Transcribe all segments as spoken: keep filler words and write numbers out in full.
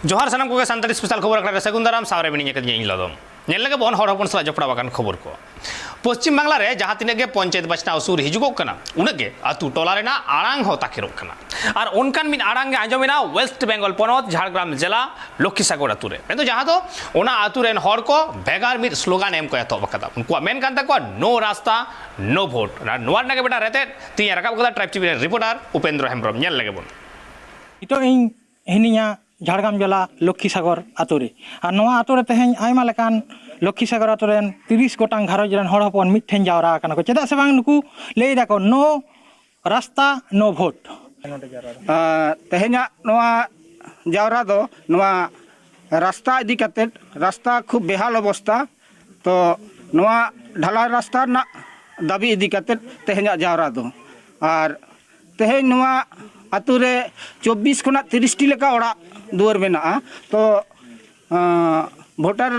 ᱡᱚᱦᱟᱨ ᱥᱟᱱᱟᱢ ᱠᱚᱜᱮ ᱥᱟᱱᱛᱟᱲᱤ ᱥᱯᱮᱥᱟᱞ ᱠᱷᱚᱵᱚᱨ ᱟᱠᱷᱲᱟ ᱨᱮ ᱥᱟᱹᱜᱩᱱ ᱫᱟᱨᱟᱢ᱾ ᱥᱟᱶᱨᱮ ᱢᱤᱱᱟᱹᱧ ᱟᱠᱟᱫᱤᱧᱟ ᱤᱧ ᱞᱚᱫᱚᱢ᱾ ᱧᱮᱞ ᱞᱮᱜᱮ ᱵᱚᱱ ᱦᱚᱲ ᱦᱚᱯᱚᱱ ᱥᱟᱞᱟᱜ ᱡᱚᱯᱲᱟᱣ ᱟᱠᱟᱱ ᱠᱷᱚᱵᱚᱨ ᱠᱚ᱾ ᱯᱚᱥᱪᱤᱢ ᱵᱟᱝᱞᱟ ᱨᱮ ᱡᱟᱦᱟᱸ ᱛᱤᱱᱟᱹᱜ ᱜᱮ ᱯᱚᱧᱪᱟᱭᱮᱛ ᱵᱟᱪᱷᱱᱟᱣ ᱥᱩᱨ ᱦᱤᱡᱩᱜᱚᱜ ᱠᱟᱱᱟ, ᱩᱱᱟᱹᱜ ᱜᱮ ᱟᱹᱛᱩ ᱴᱚᱞᱟ ᱨᱮᱱᱟᱜ ᱟᱲᱟᱝ ᱦᱚᱸ ᱛᱟᱠᱮᱨᱚᱜ ᱠᱟᱱᱟ᱾ ᱟᱨ ᱚᱱᱠᱟᱱ ᱢᱤᱫ ᱟᱲᱟᱝ ᱜᱮ ᱟᱸᱡᱚᱢ ᱮᱱᱟ ᱣᱮᱥᱴ ᱵᱮᱝᱜᱚᱞ ᱯᱚᱱᱚᱛ ᱡᱷᱟᱲᱜᱨᱟᱢ ᱡᱮᱞᱟ ᱞᱚᱠᱠᱷᱤᱥᱟᱜᱚᱨ ᱟᱹᱛᱩ ᱨᱮ᱾ ᱢᱮᱱᱫᱚ ᱡᱟᱦᱟᱸ ᱫᱚ ᱚᱱᱟ ᱟᱹᱛᱩ ᱨᱮᱱ ᱦᱚᱲ ᱠᱚ ᱵᱷᱮᱜᱟᱨ ᱢᱤᱫ ᱥᱞᱳᱜᱟᱱ ᱮᱢ ᱠᱚ ᱮᱛᱚᱦᱚᱵ ᱟᱠᱟᱫᱟ᱾ ᱩᱱᱠᱩᱣᱟᱜ ᱢᱮᱱ ᱠᱟᱱ ᱛᱟᱠᱚᱣᱟ, "No ᱨᱟᱥᱛᱟ, no vote." ᱟᱨ ᱱᱚᱣᱟ ᱨᱮᱱᱟᱜ ᱜᱮ ᱢᱤᱫᱴᱟᱝ ᱨᱮᱛᱮᱫ ᱛᱤᱦᱤᱧ ᱨᱟᱠᱟᱵ ᱟᱠᱟᱫᱟ ᱴᱨᱟᱭᱤᱵᱽ ᱴᱤᱵᱷᱤ ᱨᱮᱱ ᱨᱤᱯᱳᱨᱴᱟᱨ ᱩᱯᱮᱱᱫᱨᱚ ᱦᱮᱢᱵᱨᱚᱢ᱾ ᱧᱮᱞ ᱞᱮᱜᱮ ᱵᱚᱱ᱾ ᱱᱤᱛᱚᱜ ᱤᱧ ᱦᱤᱱᱟᱹᱧᱟ ᱡᱷᱟᱲᱜᱨᱟᱢ ᱡᱮᱞᱟ ᱞᱚᱠᱠᱷᱤᱥᱟᱜᱚᱨ ᱟᱛᱳ ᱨᱮ᱾ ᱟᱨ ᱱᱚᱣᱟ ᱟᱛᱳ ᱨᱮ ᱛᱮᱦᱮᱧ ᱟᱭᱢᱟ ᱞᱮᱠᱟᱱ ᱞᱚᱠᱠᱷᱤᱥᱟᱜᱚᱨ ᱟᱛᱳ ᱨᱮᱱ ᱛᱤᱨᱤᱥ ᱜᱚᱴᱟᱝ ᱜᱷᱟᱨᱚᱸᱡᱽ ᱨᱮᱱ ᱦᱚᱲ ᱦᱚᱯᱚᱱ ᱢᱤᱫ ᱴᱷᱮᱱ ᱡᱟᱣᱨᱟ ᱟᱠᱟᱱᱟ ᱠᱚ᱾ ᱪᱮᱫᱟᱜ ᱥᱮ ᱵᱟᱝ, ᱱᱩᱠᱩ ᱞᱟᱹᱭ ᱫᱟᱠᱚ, "No ᱨᱟᱥᱛᱟ, no vote." ᱟᱨ ᱛᱮᱦᱮᱧᱟᱜ ᱱᱚᱣᱟ ᱡᱟᱣᱨᱟ ᱫᱚ ᱱᱚᱣᱟ ᱨᱟᱥᱛᱟ ᱤᱫᱤ ᱠᱟᱛᱮᱫ, ᱨᱟᱥᱛᱟ ᱠᱷᱩᱵ ᱵᱮᱦᱟᱞ ᱚᱵᱚᱥᱛᱟ, ᱛᱚ ᱱᱚᱣᱟ ᱰᱷᱟᱞᱟᱭ ᱨᱟᱥᱛᱟ ᱨᱮᱱᱟᱜ ᱫᱟᱹᱵᱤ ᱤᱫᱤ ᱠᱟᱛᱮᱫ ᱛᱮᱦᱮᱧᱟᱜ ᱡᱟᱣᱨᱟ ᱫᱚ᱾ ᱟᱨ ᱛᱮᱦᱮᱧ ᱱᱚᱣᱟ ᱟᱛᱳ ᱨᱮ ᱪᱚᱵᱵᱤᱥ ᱠᱷᱚᱱᱟᱜ ᱛᱤᱨᱤᱥ ᱴᱤ ᱞᱮᱠᱟ ᱚᱲᱟᱜ ᱫᱩᱣᱟᱹᱨ ᱢᱮᱱᱟᱜᱼᱟ᱾ ᱛᱚ, ᱟᱸ, ᱵᱷᱳᱴᱟᱨ,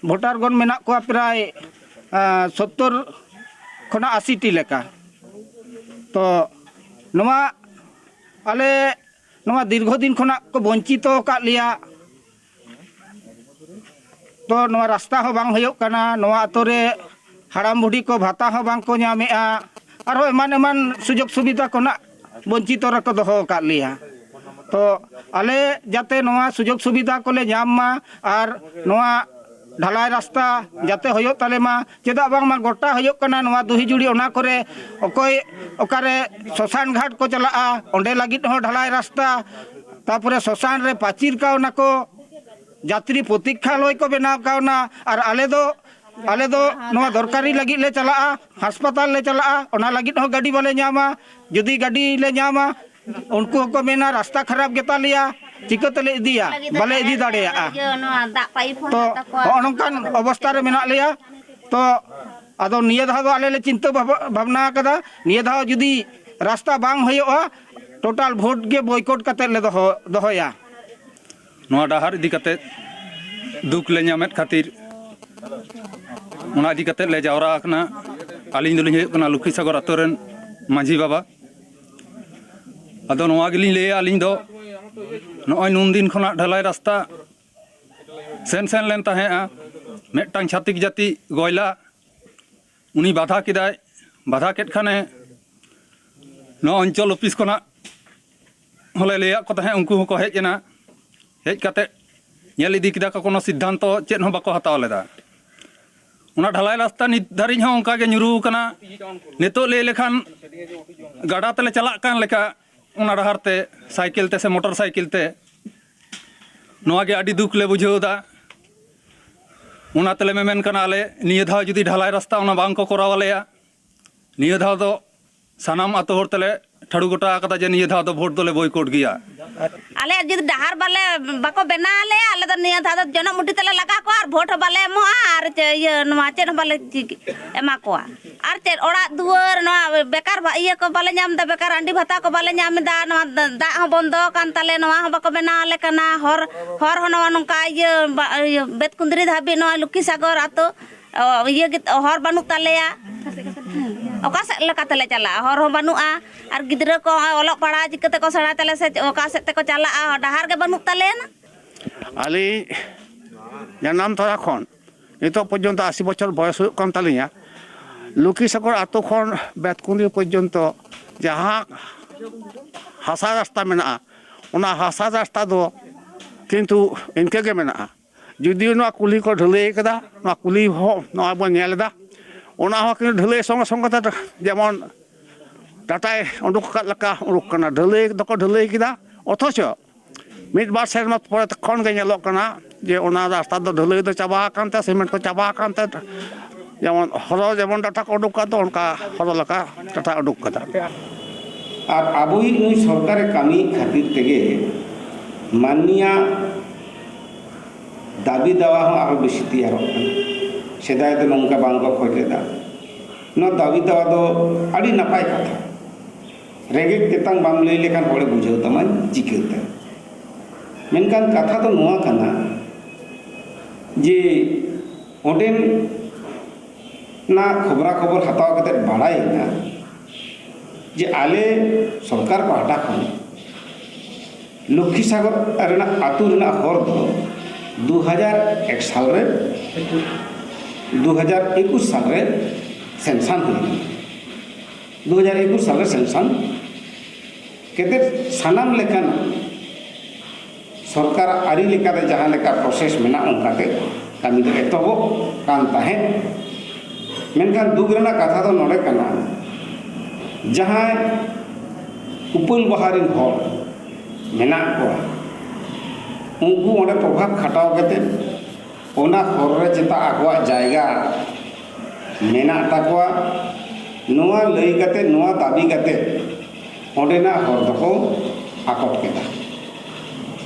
ᱵᱷᱳᱴᱟᱨ ᱜᱚᱱ ᱢᱮᱱᱟᱜ ᱠᱚᱣᱟ ᱯᱨᱟᱭ, ᱟᱸ, ᱥᱚᱛᱛᱚᱨ ᱠᱷᱚᱱᱟᱜ ᱟᱥᱤ ᱴᱤ ᱞᱮᱠᱟ᱾ ᱛᱚ, ᱱᱚᱣᱟ ᱟᱞᱮ ᱱᱚᱣᱟ ᱫᱤᱨᱜᱷᱚ ᱫᱤᱱ ᱠᱷᱚᱱᱟᱜ ᱠᱚ ᱵᱚᱧᱪᱤᱛᱚ ᱟᱠᱟᱫ ᱞᱮᱭᱟ᱾ ᱛᱚ, ᱱᱚᱣᱟ ᱨᱟᱥᱛᱟ ᱦᱚᱸ ᱵᱟᱝ ᱦᱩᱭᱩᱜ ᱠᱟᱱᱟ, ᱱᱚᱣᱟ ᱟᱛᱳ ᱨᱮ ᱦᱟᱲᱟᱢ ᱵᱩᱰᱷᱤ ᱠᱚ ᱵᱷᱟᱛᱟ ᱦᱚᱸ ᱵᱟᱝ ᱠᱚ ᱧᱟᱢᱮᱜᱼᱟ, ᱟᱨᱦᱚᱸ ᱮᱢᱟᱱ ᱮᱢᱟᱱ ᱥᱩᱡᱳᱜᱽ ᱥᱩᱵᱤᱫᱷᱟ ᱠᱷᱚᱱᱟᱜ ᱵᱚᱧᱪᱤᱛᱚ ᱨᱮᱠᱚ ᱫᱚᱦᱚ ᱟᱠᱟᱫ ᱞᱮᱭᱟ᱾ ᱛᱚ, ᱟᱞᱮ ᱡᱟᱛᱮ ᱱᱚᱣᱟ ᱥᱩᱡᱳᱜᱽ ᱥᱩᱵᱤᱫᱷᱟ ᱠᱚᱞᱮ ᱧᱟᱢ ᱢᱟ ᱟᱨ ᱱᱚᱣᱟ ᱰᱷᱟᱞᱟᱭ ᱨᱟᱥᱛᱟ ᱡᱟᱛᱮ ᱦᱩᱭᱩᱜ ᱛᱟᱞᱮ ᱢᱟ᱾ ᱪᱮᱫᱟᱜ ᱵᱟᱝᱢᱟ ᱜᱚᱴᱟ ᱦᱩᱭᱩᱜ ᱠᱟᱱᱟ ᱱᱚᱣᱟ ᱫᱩᱦᱤᱡᱩᱲᱤ, ᱚᱱᱟ ᱠᱚᱨᱮ ᱚᱠᱚᱭ ᱚᱠᱟᱨᱮ ᱥᱚᱥᱟᱱ ᱜᱷᱟᱴ ᱠᱚ ᱪᱟᱞᱟᱜᱼᱟ, ᱚᱸᱰᱮ ᱞᱟᱹᱜᱤᱫ ᱦᱚᱸ ᱰᱷᱟᱞᱟᱭ ᱨᱟᱥᱛᱟ, ᱛᱟᱯᱚᱨᱮ ᱥᱚᱥᱟᱱ ᱨᱮ ᱯᱟᱹᱪᱤᱨ ᱠᱟᱣᱱᱟ ᱠᱚ, ᱡᱟᱛᱨᱤ ᱯᱨᱚᱛᱤᱠᱠᱷᱟᱞᱚᱭ ᱠᱚ ᱵᱮᱱᱟᱣ ᱠᱟᱣᱱᱟ, ᱟᱨ ᱟᱞᱮ ᱫᱚ, ᱟᱞᱮ ᱫᱚ ᱱᱚᱣᱟ ᱫᱚᱨᱠᱟᱨᱤ ᱞᱟᱹᱜᱤᱫ ᱞᱮ ᱪᱟᱞᱟᱜᱼᱟ, ᱦᱟᱥᱯᱟᱛᱟᱞ ᱞᱮ ᱪᱟᱞᱟᱜᱼᱟ, ᱚᱱᱟ ᱞᱟᱹᱜᱤᱫ ᱦᱚᱸ ᱜᱟᱹᱰᱤ ᱵᱟᱞᱮ ᱧᱟᱢᱟ᱾ ᱡᱩᱫᱤ ᱜᱟᱹᱰᱤ ᱞᱮ ᱧᱟᱢᱟ, ᱩᱱᱠᱩ ᱦᱚᱸᱠᱚ ᱢᱮᱱᱟ, "ᱨᱟᱥᱛᱟ ᱠᱷᱟᱨᱟᱯ ᱜᱮᱛᱟ ᱞᱮᱭᱟ, ᱪᱤᱠᱟᱹ ᱛᱮᱞᱮ ᱤᱫᱤᱭᱟ? ᱵᱟᱞᱮ ᱤᱫᱤ ᱫᱟᱲᱮᱭᱟᱜᱼᱟ᱾" ᱤᱭᱟᱹ, ᱱᱚᱣᱟ ᱫᱟᱜ ᱯᱟᱭᱤᱯ ᱦᱚᱸ ᱛᱚ ᱦᱮᱱᱟᱜ ᱛᱟᱠᱚᱣᱟ᱾ ᱦᱚᱸᱜᱼᱚ ᱱᱚᱝᱠᱟᱱ ᱚᱵᱚᱥᱛᱟ ᱨᱮ ᱢᱮᱱᱟᱜ ᱞᱮᱭᱟ᱾ ᱛᱚ ᱟᱫᱚ ᱱᱤᱭᱟᱹ ᱫᱷᱟᱣ ᱫᱚ ᱟᱞᱮ ᱞᱮ ᱪᱤᱱᱛᱟᱹ ᱵᱷᱟᱵ-, ᱵᱷᱟᱵᱽᱱᱟ ᱟᱠᱟᱫᱟ, ᱱᱤᱭᱟᱹ ᱫᱷᱟᱣ ᱡᱩᱫᱤ ᱨᱟᱥᱛᱟ ᱵᱟᱝ ᱦᱩᱭᱩᱜᱼᱟ, ᱴᱳᱴᱟᱞ ᱵᱷᱳᱴ ᱜᱮ ᱵᱚᱭᱠᱚᱴ ᱠᱟᱛᱮ ᱞᱮ ᱫᱚᱦᱚ, ᱫᱚᱦᱚᱭᱟ᱾ ᱱᱚᱣᱟ ᱰᱟᱦᱟᱨ ᱤᱫᱤ ᱠᱟᱛᱮ ᱫᱩᱠ ᱞᱮ ᱧᱟᱢᱮᱫ ᱠᱷᱟᱹᱛᱤᱨ ᱚᱱᱟ ᱤᱫᱤ ᱠᱟᱛᱮ ᱞᱮ ᱡᱟᱣᱨᱟ ᱟᱠᱟᱱᱟ᱾ ᱟᱹᱞᱤᱧ ᱫᱚᱞᱤᱧ ᱦᱩᱭᱩᱜ ᱠᱟᱱᱟ ᱞᱚᱠᱠᱷᱤᱥᱟᱜᱚᱨ ᱟᱛᱳ ᱨᱮᱱ ᱢᱟᱹᱡᱷᱤ ᱵᱟᱵᱟ᱾ ᱟᱫᱚ ᱱᱚᱣᱟ ᱜᱮᱞᱤᱧ ᱞᱟᱹᱭᱟ, ᱟᱹᱞᱤᱧ ᱫᱚ ᱱᱚᱜᱼᱚᱭ ᱱᱩᱱ ᱫᱤᱱ ᱠᱷᱚᱱᱟᱜ ᱰᱷᱟᱞᱟᱭ ᱨᱟᱥᱛᱟ ᱥᱮᱱ ᱥᱮᱱ ᱞᱮᱱ ᱛᱟᱦᱮᱸᱜᱼᱟ, ᱢᱤᱫᱴᱟᱝ ᱪᱷᱟᱹᱛᱤᱠ ᱡᱟᱹᱛᱤ ᱜᱚᱭᱞᱟ, ᱩᱱᱤ ᱵᱟᱫᱷᱟ ᱠᱮᱫᱟᱭ᱾ ᱵᱟᱫᱷᱟ ᱠᱮᱫ ᱠᱷᱟᱱᱮ ᱱᱚᱣᱟ ᱚᱧᱪᱚᱞ ᱚᱯᱷᱤᱥ ᱠᱷᱚᱱᱟᱜ ᱦᱚᱸᱞᱮ ᱞᱟᱹᱭᱟᱫ ᱠᱚ ᱛᱟᱦᱮᱸᱫ, ᱩᱱᱠᱩ ᱦᱚᱸᱠᱚ ᱦᱮᱡ ᱮᱱᱟ᱾ ᱦᱮᱡ ᱠᱟᱛᱮ ᱧᱮᱞ ᱤᱫᱤ ᱠᱮᱫᱟ ᱠᱚ, ᱠᱳᱱᱳ ᱥᱤᱫᱽᱫᱷᱟᱱᱛᱚ ᱪᱮᱫ ᱦᱚᱸ ᱵᱟᱠᱚ ᱦᱟᱛᱟᱣ ᱞᱮᱫᱟ᱾ ᱚᱱᱟ ᱰᱷᱟᱞᱟᱭ ᱨᱟᱥᱛᱟ ᱱᱤᱛ ᱫᱷᱟᱹᱨᱤᱡ ᱦᱚᱸ ᱚᱱᱠᱟ ᱜᱮ ᱧᱩᱨᱩ ᱟᱠᱟᱱᱟ᱾ ᱱᱤᱛᱚᱜ ᱞᱟᱹᱭ ᱞᱮᱠᱷᱟᱱ ᱜᱟᱰᱟ ᱛᱮᱞᱮ ᱪᱟᱞᱟᱜ ᱠᱟᱱ ᱞᱮᱠᱟ ᱚᱱᱟ ᱰᱟᱦᱟᱨ ᱛᱮ, ᱥᱟᱭᱠᱮᱞ ᱛᱮ ᱥᱮ ᱢᱚᱴᱚᱨ ᱥᱟᱭᱠᱮᱞ ᱛᱮ᱾ ᱱᱚᱣᱟ ᱜᱮ ᱟᱹᱰᱤ ᱫᱩᱠ ᱞᱮ ᱵᱩᱡᱷᱟᱹᱣ ᱮᱫᱟ᱾ ᱚᱱᱟ ᱛᱮᱞᱮ ᱢᱮᱢᱮᱱ ᱠᱟᱱᱟ, ᱟᱞᱮ ᱱᱤᱭᱟᱹ ᱫᱷᱟᱣ ᱡᱩᱫᱤ ᱰᱷᱟᱞᱟᱭ ᱨᱟᱥᱛᱟ ᱚᱱᱟ ᱵᱟᱝ ᱠᱚ ᱠᱚᱨᱟᱣ ᱟᱞᱮᱭᱟ, ᱱᱤᱭᱟᱹ ᱫᱷᱟᱣ ᱫᱚ ᱥᱟᱱᱟᱢ ᱟᱛᱳ ᱦᱚᱲ ᱛᱮᱞᱮ ᱴᱷᱟᱲᱩ ᱜᱚᱴᱟ ᱟᱠᱟᱫᱟ ᱡᱮ ᱱᱤᱭᱟᱹ ᱫᱷᱟᱣ ᱫᱚ ᱵᱷᱳᱴ ᱫᱚᱞᱮ ᱵᱚᱭᱠᱚᱴ ᱜᱮᱭᱟ᱾ ᱟᱞᱮ ᱡᱩᱫᱤ ᱰᱟᱦᱟᱨ ᱵᱟᱞᱮ, ᱵᱟᱠᱚ ᱵᱮᱱᱟᱣ ᱟᱞᱮᱭᱟ, ᱟᱞᱮ ᱫᱚ ᱱᱤᱭᱟᱹ ᱫᱷᱟᱣ ᱫᱚ ᱡᱚᱱᱚᱜ ᱢᱩᱴᱷᱤ ᱛᱮᱞᱮ ᱞᱟᱜᱟ ᱠᱚᱣᱟ ᱟᱨ ᱵᱷᱳᱴ ᱦᱚᱸ ᱵᱟᱞᱮ ᱮᱢᱚᱜᱼᱟ ᱟᱨ ᱪᱮ-, ᱤᱭᱟᱹ, ᱱᱚᱣᱟ ᱪᱮᱫ ᱦᱚᱸ ᱵᱟᱞᱮ ᱪᱤᱠ-, ᱮᱢᱟ ᱠᱚᱣᱟ᱾ ᱟᱨ ᱪᱮᱫ ᱚᱲᱟᱜ ᱫᱩᱣᱟᱹᱨ, ᱱᱚᱣᱟ ᱵᱮᱠᱟᱨ ᱵᱷᱟ-, ᱤᱭᱟᱹ ᱠᱚ ᱵᱟᱞᱮ ᱧᱟᱢ ᱮᱫᱟ, ᱵᱮᱠᱟᱨ ᱦᱟᱺᱰᱤ ᱵᱷᱟᱛᱟ ᱠᱚ ᱵᱟᱞᱮ ᱧᱟᱢ ᱮᱫᱟ, ᱱᱚᱣᱟ ᱫᱟ-, ᱫᱟᱜ ᱦᱚᱸ ᱵᱚᱱᱫᱚ ᱟᱠᱟᱱ ᱛᱟᱞᱮ, ᱱᱚᱣᱟ ᱦᱚᱸ ᱵᱟᱠᱚ ᱵᱮᱱᱟᱣ ᱟᱞᱮ ᱠᱟᱱᱟ᱾ ᱦᱚᱨ, ᱦᱚᱨ ᱦᱚᱸ ᱱᱚᱣᱟ ᱱᱚᱝᱠᱟ ᱤᱭᱟᱹ, ᱵᱟ-, ᱤᱭᱟᱹ ᱵᱮᱛᱠᱩᱸᱫᱽᱨᱤ ᱫᱷᱟᱹᱵᱤᱡ ᱱᱚᱣᱟ ᱞᱚᱠᱠᱷᱤ ᱥᱟᱜᱚᱨ ᱟᱛᱳ ᱚ, ᱤᱭᱟᱹ ᱜᱮ, ᱦᱚᱨ ᱵᱟᱹᱱᱩᱜ ᱛᱟᱞᱮᱭᱟ᱾ ᱚᱠᱟ ᱥᱮᱫ ᱞᱮᱠᱟ ᱛᱮᱞᱮ ᱪᱟᱞᱟᱜᱼᱟ? ᱦᱚᱨ ᱦᱚᱸ ᱵᱟᱹᱱᱩᱜᱼᱟ᱾ ᱟᱨ ᱜᱤᱫᱽᱨᱟᱹ ᱠᱚ ᱦᱚᱸᱜᱼᱚᱭ ᱚᱞᱚᱜ ᱯᱟᱲᱦᱟᱜ ᱪᱤᱠᱟᱹ ᱛᱮᱠᱚ ᱥᱮᱬᱟᱭ ᱛᱟᱞᱮ ᱥᱮ ᱚᱠᱟ ᱥᱮᱫ ᱛᱮᱠᱚ ᱪᱟᱞᱟᱜᱼᱟ? ᱰᱟᱦᱟᱨ ᱜᱮ ᱵᱟᱹᱱᱩᱜ ᱛᱟᱞᱮᱭᱟ ᱱᱟ᱾ ᱟᱹᱞᱤᱧ ᱡᱟᱱᱟᱢ ᱛᱚᱨᱟ ᱠᱷᱚᱱ ᱱᱤᱛᱚᱜ ᱯᱚᱨᱡᱚᱱᱛᱚ ᱟᱥᱤ ᱵᱚᱪᱷᱚᱨ ᱵᱚᱭᱚᱥ ᱦᱩᱭᱩᱜ ᱠᱟᱱ ᱛᱟᱹᱞᱤᱧᱟ᱾ ᱞᱚᱠᱠᱷᱤᱥᱟᱜᱚᱨ ᱟᱛᱳ ᱠᱷᱚᱱ ᱵᱮᱛᱠᱩᱸᱫᱽᱨᱤ ᱯᱚᱨᱡᱚᱱᱛᱚ ᱡᱟᱦᱟᱸ ᱦᱟᱥᱟ ᱨᱟᱥᱛᱟ ᱢᱮᱱᱟᱜᱼᱟ, ᱚᱱᱟ ᱦᱟᱥᱟ ᱨᱟᱥᱛᱟ ᱫᱚ ᱠᱤᱱᱛᱩ ᱤᱱᱠᱟᱹ ᱜᱮ ᱢᱮᱱᱟᱜᱼᱟ᱾ ᱡᱩᱫᱤᱭᱳ ᱱᱚᱣᱟ ᱠᱩᱞᱦᱤ ᱠᱚ ᱰᱷᱟᱹᱞᱟᱹᱭ ᱠᱟᱫᱟ, ᱱᱚᱣᱟ ᱠᱩᱞᱦᱤ ᱦᱚᱸ ᱱᱚᱜᱼᱚᱭ ᱵᱚᱱ ᱧᱮᱞ ᱮᱫᱟ, ᱚᱱᱟ ᱦᱚᱸ ᱠᱤᱱᱛᱩ ᱰᱷᱟᱹᱞᱟᱹᱭ ᱥᱚᱸᱜᱮ ᱥᱚᱸᱜᱮ ᱛᱮ ᱡᱮᱢᱚᱱ ᱴᱟᱴᱟᱭ ᱩᱰᱩᱠ ᱟᱠᱟᱫ ᱞᱮᱠᱟ ᱩᱰᱩᱠ ᱠᱟᱱᱟ᱾ ᱰᱷᱟᱹᱞᱟᱹᱭ ᱫᱚᱠᱚ ᱰᱷᱟᱹᱞᱟᱹᱭ ᱠᱮᱫᱟ, ᱚᱛᱷᱚᱪᱚ ᱢᱤᱫ ᱵᱟᱨ ᱥᱮᱨᱢᱟ ᱯᱚᱨᱮ ᱠᱷᱚᱱ ᱜᱮ ᱧᱮᱞᱚᱜ ᱠᱟᱱᱟ ᱡᱮ ᱚᱱᱟ ᱨᱟᱥᱛᱟ ᱫᱚ ᱰᱷᱟᱹᱞᱟᱹᱭ ᱫᱚ ᱪᱟᱵᱟ ᱟᱠᱟᱱ ᱛᱮ, ᱥᱤᱢᱮᱱᱴ ᱠᱚ ᱪᱟᱵᱟ ᱟᱠᱟᱱ ᱛᱮ, ᱡᱮᱢᱚᱱ ᱦᱚᱨᱚ ᱡᱮᱢᱚᱱ ᱰᱟᱴᱟ ᱠᱚ ᱩᱰᱩᱠ ᱠᱟᱫ ᱫᱚ, ᱚᱱᱠᱟ ᱦᱚᱨᱚ ᱞᱮᱠᱟ ᱰᱟᱴᱟ ᱩᱰᱩᱠ ᱠᱟᱫᱟ᱾ ᱟᱨ ᱟᱵᱚᱭᱤᱡ ᱱᱩᱭ ᱥᱚᱨᱠᱟᱨᱮ ᱠᱟᱹᱢᱤᱭᱮᱫ ᱠᱷᱟᱹᱛᱤᱨ ᱛᱮᱜᱮ ᱢᱟᱹᱱᱢᱤᱭᱟᱜ ᱫᱟᱹᱵᱤ ᱫᱟᱣᱟ ᱦᱚᱸ ᱟᱨᱚ ᱵᱮᱥᱤ ᱛᱮᱭᱟᱨᱚᱜ ᱠᱟᱱᱟ᱾ ᱥᱮᱫᱟᱭ ᱫᱚ ᱱᱚᱝᱠᱟ ᱵᱟᱝ ᱠᱚ ᱠᱷᱚᱡ ᱞᱮᱫᱟ᱾ ᱱᱚᱣᱟ ᱫᱟᱹᱵᱤ ᱫᱟᱣᱟ ᱫᱚ ᱟᱹᱰᱤ ᱱᱟᱯᱟᱭ ᱠᱟᱛᱷᱟ᱾ ᱨᱮᱸᱜᱮᱡ ᱛᱮᱛᱟᱝ ᱵᱟᱢ ᱞᱟᱹᱭ ᱞᱮᱠᱷᱟᱱ ᱦᱚᱲᱮ ᱵᱩᱡᱷᱟᱹᱣ ᱛᱟᱢᱟ ᱪᱤᱠᱟᱹᱛᱮ? ᱢᱮᱱᱠᱷᱟᱱ ᱠᱟᱛᱷᱟ ᱫᱚ ᱱᱚᱣᱟ ᱠᱟᱱᱟ ᱡᱮ ᱚᱸᱰᱮᱱ ᱚᱱᱟ ᱠᱷᱚᱵᱽᱨᱟ ᱠᱷᱚᱵᱚᱨ ᱦᱟᱛᱟᱣ ᱠᱟᱛᱮ ᱵᱟᱲᱟᱭᱮᱱᱟ ᱡᱮ ᱟᱞᱮ ᱥᱚᱨᱠᱟᱨ ᱯᱟᱦᱴᱟ ᱠᱷᱚᱱ ᱞᱚᱠᱠᱷᱤᱥᱟᱜᱚᱨ ᱨᱮᱱᱟᱜ ᱟᱹᱛᱩ ᱨᱮᱱᱟᱜ ᱦᱚᱨ ᱫᱚ ᱫᱩ ᱦᱟᱡᱟᱨ ᱮᱠ ᱥᱟᱞ ᱨᱮ, ᱫᱩ ᱦᱟᱡᱟᱨ ᱮᱠᱩᱥ ᱥᱟᱞ ᱨᱮ ᱥᱮᱱᱥᱟᱱ ᱦᱩᱭ ᱞᱮᱱᱟ᱾ ᱫᱩ ᱦᱟᱡᱟᱨ ᱮᱠᱩᱥ ᱥᱟᱞ ᱨᱮ ᱥᱮᱱᱥᱟᱱ ᱠᱟᱛᱮ ᱥᱟᱱᱟᱢ ᱞᱮᱠᱟᱱᱟᱜ ᱥᱚᱨᱠᱟᱨᱟᱜ ᱟᱹᱨᱤ ᱞᱮᱠᱟᱛᱮ ᱡᱟᱦᱟᱸ ᱞᱮᱠᱟ ᱯᱨᱚᱥᱮᱥ ᱢᱮᱱᱟᱜ, ᱚᱱᱠᱟᱛᱮ ᱠᱟᱹᱢᱤ ᱫᱚ ᱮᱛᱚᱦᱚᱵᱚᱜ ᱠᱟᱱ ᱛᱟᱦᱮᱸᱫ᱾ ᱢᱮᱱᱠᱷᱟᱱ ᱫᱩᱠ ᱨᱮᱱᱟᱜ ᱠᱟᱛᱷᱟ ᱫᱚ ᱱᱚᱰᱮ ᱠᱟᱱᱟ, ᱡᱟᱦᱟᱸᱭ ᱩᱯᱟᱹᱞ ᱵᱟᱦᱟ ᱨᱮᱱ ᱦᱚᱲ ᱢᱮᱱᱟᱜ ᱠᱚᱣᱟ, ᱩᱱᱠᱩ ᱚᱸᱰᱮ ᱯᱨᱚᱵᱷᱟᱵᱽ ᱠᱷᱟᱴᱟᱣ ᱠᱟᱛᱮ ᱚᱱᱟ ᱦᱚᱨ ᱨᱮ ᱪᱮᱛᱟ ᱟᱠᱚᱣᱟᱜ ᱡᱟᱭᱜᱟ ᱢᱮᱱᱟᱜ ᱛᱟᱠᱚᱣᱟ, ᱱᱚᱣᱟ ᱞᱟᱹᱭ ᱠᱟᱛᱮ, ᱱᱚᱣᱟ ᱫᱟᱹᱵᱤ ᱠᱟᱛᱮ ᱚᱸᱰᱮᱱᱟᱜ ᱦᱚᱨ ᱫᱚᱠᱚ ᱟᱠᱚᱴ ᱠᱮᱫᱟ᱾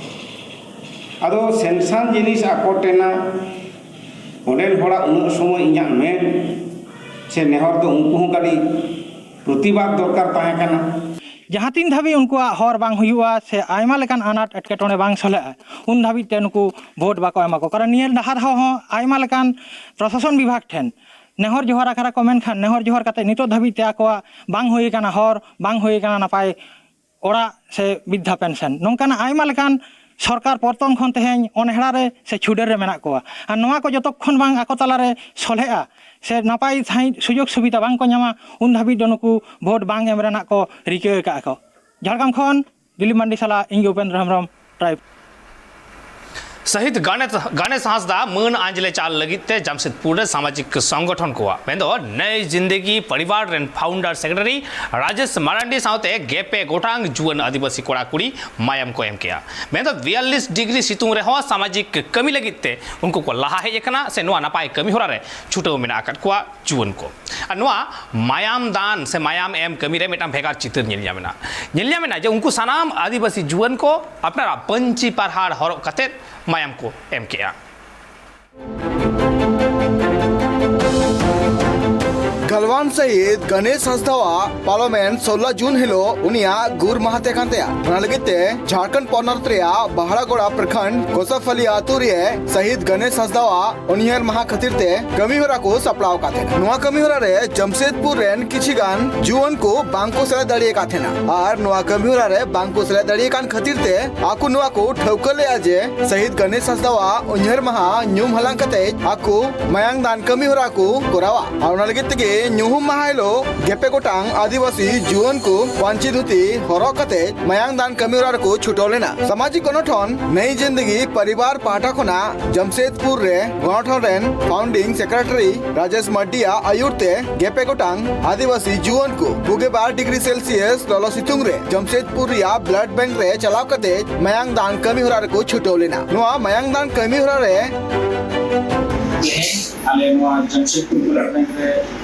ᱟᱫᱚ ᱥᱮᱱᱥᱟᱱ ᱡᱤᱱᱤᱥ ᱟᱠᱚᱴ ᱮᱱᱟ, ᱚᱸᱰᱮᱱ ᱦᱚᱲᱟᱜ ᱩᱱᱟᱹᱜ ᱥᱚᱢᱚᱭ ᱤᱧᱟᱹᱜ ᱢᱮᱱ ᱥᱮ ᱱᱮᱦᱚᱨ ᱫᱚ ᱩᱱᱠᱩ ᱦᱚᱸ ᱠᱟᱹᱴᱤᱡ ᱯᱨᱚᱛᱤᱵᱟᱫ ᱫᱚᱨᱠᱟᱨ ᱛᱟᱦᱮᱸ ᱠᱟᱱᱟ᱾ ᱡᱟᱦᱟᱸ ᱛᱤᱱ ᱫᱷᱟᱹᱵᱤᱡ ᱩᱱᱠᱩᱣᱟᱜ ᱦᱚᱨ ᱵᱟᱝ ᱦᱩᱭᱩᱜᱼᱟ ᱥᱮ ᱟᱭᱢᱟ ᱞᱮᱠᱟᱱ ᱟᱱᱟᱴ ᱮᱴᱠᱮᱴᱚᱬᱮ ᱵᱟᱝ ᱥᱚᱞᱦᱮᱜᱼᱟ, ᱩᱱ ᱫᱷᱟᱹᱵᱤᱡ ᱛᱮ ᱱᱩᱠᱩ ᱵᱷᱳᱴ ᱵᱟᱠᱚ ᱮᱢᱟ ᱠᱚ᱾ ᱠᱟᱨᱚᱱ ᱱᱤᱭᱟᱹ ᱰᱟᱦᱟᱨ ᱦᱚᱸ ᱟᱭᱢᱟ ᱞᱮᱠᱟᱱ ᱯᱨᱚᱥᱟᱥᱚᱱ ᱵᱤᱵᱷᱟᱜᱽ ᱴᱷᱮᱱ ᱱᱮᱦᱚᱨ ᱡᱚᱦᱟᱨ ᱟᱠᱟᱫᱟ ᱠᱚ, ᱢᱮᱱᱠᱷᱟᱱ ᱱᱮᱦᱚᱨ ᱡᱚᱦᱟᱨ ᱠᱟᱛᱮ ᱱᱤᱛᱚᱜ ᱫᱷᱟᱹᱵᱤᱡ ᱛᱮ ᱟᱠᱚᱣᱟᱜ ᱵᱟᱝ ᱦᱩᱭ ᱟᱠᱟᱱᱟ ᱦᱚᱨ, ᱵᱟᱝ ᱦᱩᱭ ᱟᱠᱟᱱᱟ ᱱᱟᱯᱟᱭ ᱚᱲᱟᱜ ᱥᱮ ᱵᱤᱫᱽᱫᱷᱟ ᱯᱮᱱᱥᱚᱱ, ᱱᱚᱝᱠᱟᱱᱟᱜ ᱟᱭᱢᱟ ᱞᱮᱠᱟᱱ ᱥᱚᱨᱠᱟᱨ ᱯᱚᱨᱛᱚᱱ ᱠᱷᱚᱱ ᱛᱮᱦᱮᱧ ᱚᱱᱦᱮᱲᱟ ᱨᱮ ᱥᱮ ᱪᱷᱩᱰᱟᱹᱨ ᱨᱮ ᱢᱮᱱᱟᱜ ᱠᱚᱣᱟ᱾ ᱟᱨ ᱱᱚᱣᱟ ᱠᱚ ᱡᱚᱛᱚ ᱠᱷᱚᱱ ᱵᱟᱝ ᱟᱠᱚ ᱛᱟᱞᱟᱨᱮ ᱥᱚᱞᱦᱮᱜᱼᱟ ᱥᱮ ᱱᱟᱯᱟᱭ ᱥᱟᱺᱦᱤᱡ ᱥᱩᱡᱳᱜᱽ ᱥᱩᱵᱤᱫᱷᱟ ᱵᱟᱝ ᱠᱚ ᱧᱟᱢᱟ, ᱩᱱ ᱫᱷᱟᱹᱵᱤᱡ ᱫᱚ ᱱᱩᱠᱩ ᱵᱷᱳᱴ ᱵᱟᱝ ᱮᱢ ᱨᱮᱱᱟᱜ ᱠᱚ ᱨᱤᱠᱟᱹ ᱟᱠᱟᱫᱼᱟ ᱠᱚ᱾ ᱡᱷᱟᱲᱜᱨᱟᱢ ᱠᱷᱚᱱ ᱫᱤᱞᱤᱯ ᱢᱟᱱᱰᱤ ᱥᱟᱞᱟᱜ ᱤᱧ ᱜᱮ ᱩᱯᱮᱱᱫᱨᱚ ᱦᱮᱢᱵᱨᱚᱢ, ᱴᱨᱟᱭᱤᱵᱽ᱾ ᱥᱟᱹᱦᱤᱫ ᱜᱟᱱᱮᱥ, ᱜᱟᱱᱮᱥ ᱦᱟᱸᱥᱫᱟ ᱢᱟᱹᱱ ᱟᱸᱡᱽᱞᱮ ᱪᱟᱞ ᱞᱟᱹᱜᱤᱫ ᱛᱮ ᱡᱟᱢᱥᱮᱫᱽᱯᱩᱨ ᱨᱮ ᱥᱟᱢᱟᱡᱤᱠ ᱥᱚᱝᱜᱚᱴᱷᱚᱱ ᱠᱚᱣᱟᱜ, ᱢᱮᱱᱫᱚ ᱱᱮᱭ ᱡᱤᱱᱫᱮᱜᱤ ᱯᱚᱨᱤᱵᱟᱨ ᱨᱮᱱ ᱯᱷᱟᱣᱩᱱᱰᱟᱨ ᱥᱮᱠᱨᱮᱴᱟᱨᱤ ᱨᱟᱡᱮᱥ ᱢᱟᱨᱟᱱᱰᱤ ᱥᱟᱶᱛᱮ ᱜᱮᱞ ᱯᱮ ᱜᱚᱴᱟᱝ ᱡᱩᱣᱟᱹᱱ ᱟᱹᱫᱤᱵᱟᱹᱥᱤ ᱠᱚᱲᱟ ᱠᱩᱲᱤ ᱢᱟᱭᱟᱢ ᱠᱚ ᱮᱢ ᱠᱮᱜᱼᱟ᱾ ᱢᱮᱱᱫᱚ ᱵᱤᱭᱟᱞᱞᱤᱥ ᱰᱤᱜᱽᱨᱤ ᱥᱤᱛᱩᱝ ᱨᱮᱦᱚᱸ ᱥᱟᱢᱟᱡᱤᱠ ᱠᱟᱹᱢᱤ ᱞᱟᱹᱜᱤᱫ ᱛᱮ ᱩᱱᱠᱩ ᱠᱚ ᱞᱟᱦᱟ ᱦᱮᱡ ᱟᱠᱟᱱᱟ ᱥᱮ ᱱᱚᱣᱟ ᱱᱟᱯᱟᱭ ᱠᱟᱹᱢᱤ ᱦᱚᱨᱟ ᱨᱮ ᱪᱷᱩᱴᱟᱹᱣ ᱢᱮᱱᱟᱜ ᱟᱠᱟᱫ ᱠᱚᱣᱟ ᱡᱩᱣᱟᱹᱱ ᱠᱚ᱾ ᱟᱨ ᱱᱚᱣᱟ ᱢᱟᱭᱟᱢ ᱫᱟᱱ ᱥᱮ ᱢᱟᱭᱟᱢ ᱮᱢ ᱠᱟᱹᱢᱤ ᱨᱮ ᱢᱤᱫᱴᱟᱝ ᱵᱷᱮᱜᱟᱨ ᱪᱤᱛᱟᱹᱨ ᱧᱮᱞ ᱧᱟᱢ ᱮᱱᱟ᱾ ᱧᱮᱞ ᱧᱟᱢ ᱮᱱᱟ ᱡᱮ ᱩᱱᱠᱩ ᱥᱟᱱᱟᱢ ᱟᱹᱫᱤᱵᱟᱹᱥᱤ ᱡᱩᱣᱟᱹᱱ ᱠᱚ ᱟᱯᱱᱟᱨᱟᱜ ᱯᱟᱹᱧᱪᱤ ᱯᱟᱨᱦᱟᱲ ᱦᱚᱨᱚᱜ ᱠᱟᱛᱮᱫ ᱢᱟᱭᱟᱢ ᱠᱚ ᱮᱢ ᱠᱮᱜᱼᱟ᱾ ᱜᱟᱞᱣᱟᱱ ᱥᱟᱹᱦᱤᱫ ᱜᱚᱱᱮᱥ ᱦᱟᱸᱥᱫᱟᱣᱟᱜ ᱯᱟᱨᱚᱢᱮᱱ ᱥᱳᱞᱞᱟ ᱡᱩᱱ ᱦᱤᱞᱳᱜ ᱩᱱᱤᱭᱟᱜ ᱜᱩᱨ ᱢᱟᱦᱟ ᱛᱟᱦᱮᱸ ᱠᱟᱱ ᱛᱟᱭᱟ᱾ ᱚᱱᱟ ᱞᱟᱹᱜᱤᱫ ᱛᱮ ᱡᱷᱟᱲᱠᱷᱚᱸᱰ ᱯᱚᱱᱚᱛ ᱨᱮᱭᱟᱜ ᱵᱟᱦᱲᱟᱜᱚᱲᱟ ᱯᱨᱚᱠᱷᱚᱸᱰ ᱠᱚᱥᱟᱯᱷᱟᱞᱤ ᱟᱛᱳ ᱨᱮ ᱥᱟᱹᱦᱤᱫ ᱜᱚᱱᱮᱥ ᱦᱟᱸᱥᱫᱟᱣᱟᱜ ᱩᱱᱩᱭᱦᱟᱹᱨ ᱢᱟᱦᱟ ᱠᱷᱟᱹᱛᱤᱨ ᱛᱮ ᱠᱟᱹᱢᱤ ᱦᱚᱨᱟ ᱠᱚ ᱥᱟᱯᱲᱟᱣ ᱟᱠᱟᱫ ᱛᱟᱦᱮᱸᱱᱟ᱾ ᱱᱚᱣᱟ ᱠᱟᱹᱢᱤ ᱦᱚᱨᱟ ᱨᱮ ᱡᱟᱢᱥᱮᱫᱽᱯᱩᱨ ᱨᱮᱱ ᱠᱤᱪᱷᱤ ᱜᱟᱱ ᱡᱩᱣᱟᱹᱱ ᱠᱚ ᱵᱟᱝ ᱠᱚ ᱥᱮᱞᱮᱫ ᱫᱟᱲᱮ ᱟᱠᱟᱫ ᱛᱟᱦᱮᱸᱱᱟ ᱟᱨ ᱱᱚᱣᱟ ᱠᱟᱹᱢᱤ ᱦᱚᱨᱟ ᱨᱮ ᱵᱟᱝ ᱠᱚ ᱥᱮᱞᱮᱫ ᱫᱟᱲᱮ ᱟᱠᱟᱱ ᱠᱷᱟᱹᱛᱤᱨ ᱛᱮ ᱟᱠᱚ ᱱᱚᱣᱟ ᱠᱚ ᱴᱷᱟᱹᱣᱠᱟᱹ ᱞᱮᱫᱼᱟ ᱡᱮ ᱥᱟᱹᱦᱤᱫ ᱜᱚᱱᱮᱥ ᱦᱟᱸᱥᱫᱟᱣᱟᱜ ᱩᱭᱦᱟᱹᱨ ᱢᱟᱦᱟ ᱧᱩᱢ ᱦᱟᱞᱟᱝ ᱠᱟᱛᱮ ᱟᱠᱚ ᱢᱟᱭᱟᱝ ᱫᱟᱱ ᱠᱟᱹᱢᱤ ᱦᱚᱨᱟ ᱠᱚ ᱠᱚᱨᱟᱣᱟ᱾ ᱟᱨ ᱚᱱᱟ ᱞᱟᱹᱜᱤᱫ ᱛᱮᱜᱮ ᱧᱩᱦᱩᱢ ᱢᱟᱦᱟ ᱦᱤᱞᱳᱜ ᱜᱮᱯᱮ ᱜᱚᱴᱟᱝ ᱟᱹᱫᱤᱵᱟᱹᱥᱤ ᱡᱩᱣᱟᱹᱱ ᱠᱚ ᱯᱟᱹᱧᱪᱤ ᱫᱷᱩᱛᱤ ᱦᱚᱨᱚᱜ ᱠᱟᱛᱮ ᱢᱟᱭᱟᱝ ᱫᱟᱱ ᱠᱟᱹᱢᱤ ᱦᱚᱨᱟ ᱨᱮᱠᱚ ᱪᱷᱩᱴᱟᱹᱣ ᱞᱮᱱᱟ᱾ ᱥᱟᱢᱟᱡᱤᱠ ᱜᱚᱱᱚᱴᱷᱚᱱ ᱱᱟᱭᱤ ᱡᱤᱱᱫᱜᱤ ᱯᱚᱨᱤᱵᱟᱨ ᱯᱟᱦᱴᱟ ᱠᱷᱚᱱᱟᱜ ᱡᱟᱢᱥᱮᱫᱽᱯᱩᱨ ᱨᱮ ᱜᱚᱱᱚᱴᱷᱚᱱ ᱨᱮᱱ founding secretary ᱨᱟᱡᱮᱥ ᱢᱟᱨᱰᱤᱭᱟᱜ ᱟᱭᱩᱨ ᱛᱮ ᱜᱮᱯᱮ ᱜᱚᱴᱟᱝ ᱟᱹᱫᱤᱵᱟᱹᱥᱤ ᱡᱩᱣᱟᱹᱱ ᱠᱚ ᱯᱩᱜᱮ ᱵᱟᱨ ᱰᱤᱜᱽᱨᱤ ᱥᱮᱞᱥᱤᱭᱟᱥ ᱞᱚᱞᱚ ᱥᱤᱛᱩᱝ ᱨᱮ ᱡᱟᱢᱥᱮᱫᱽᱯᱩᱨ ᱨᱮᱭᱟᱜ blood bank ᱨᱮ ᱪᱟᱞᱟᱣ ᱠᱟᱛᱮ ᱢᱟᱭᱟᱝ ᱫᱟᱱ ᱠᱟᱹᱢᱤ ᱦᱚᱨᱟ ᱨᱮᱠᱚ ᱪᱷᱩᱴᱟᱹᱣ ᱞᱮᱱᱟ᱾ ᱱᱚᱣᱟ ᱢᱟᱭᱟᱝ ᱫᱟᱱ ᱠᱟᱹᱢᱤ ᱦᱚᱨᱟ ᱨᱮ ᱛᱮᱦᱮᱧ ᱟᱞᱮ ᱱᱚᱣᱟ ᱡᱟᱢᱥᱮᱫᱽᱯᱩᱨ blood bank ᱨᱮ,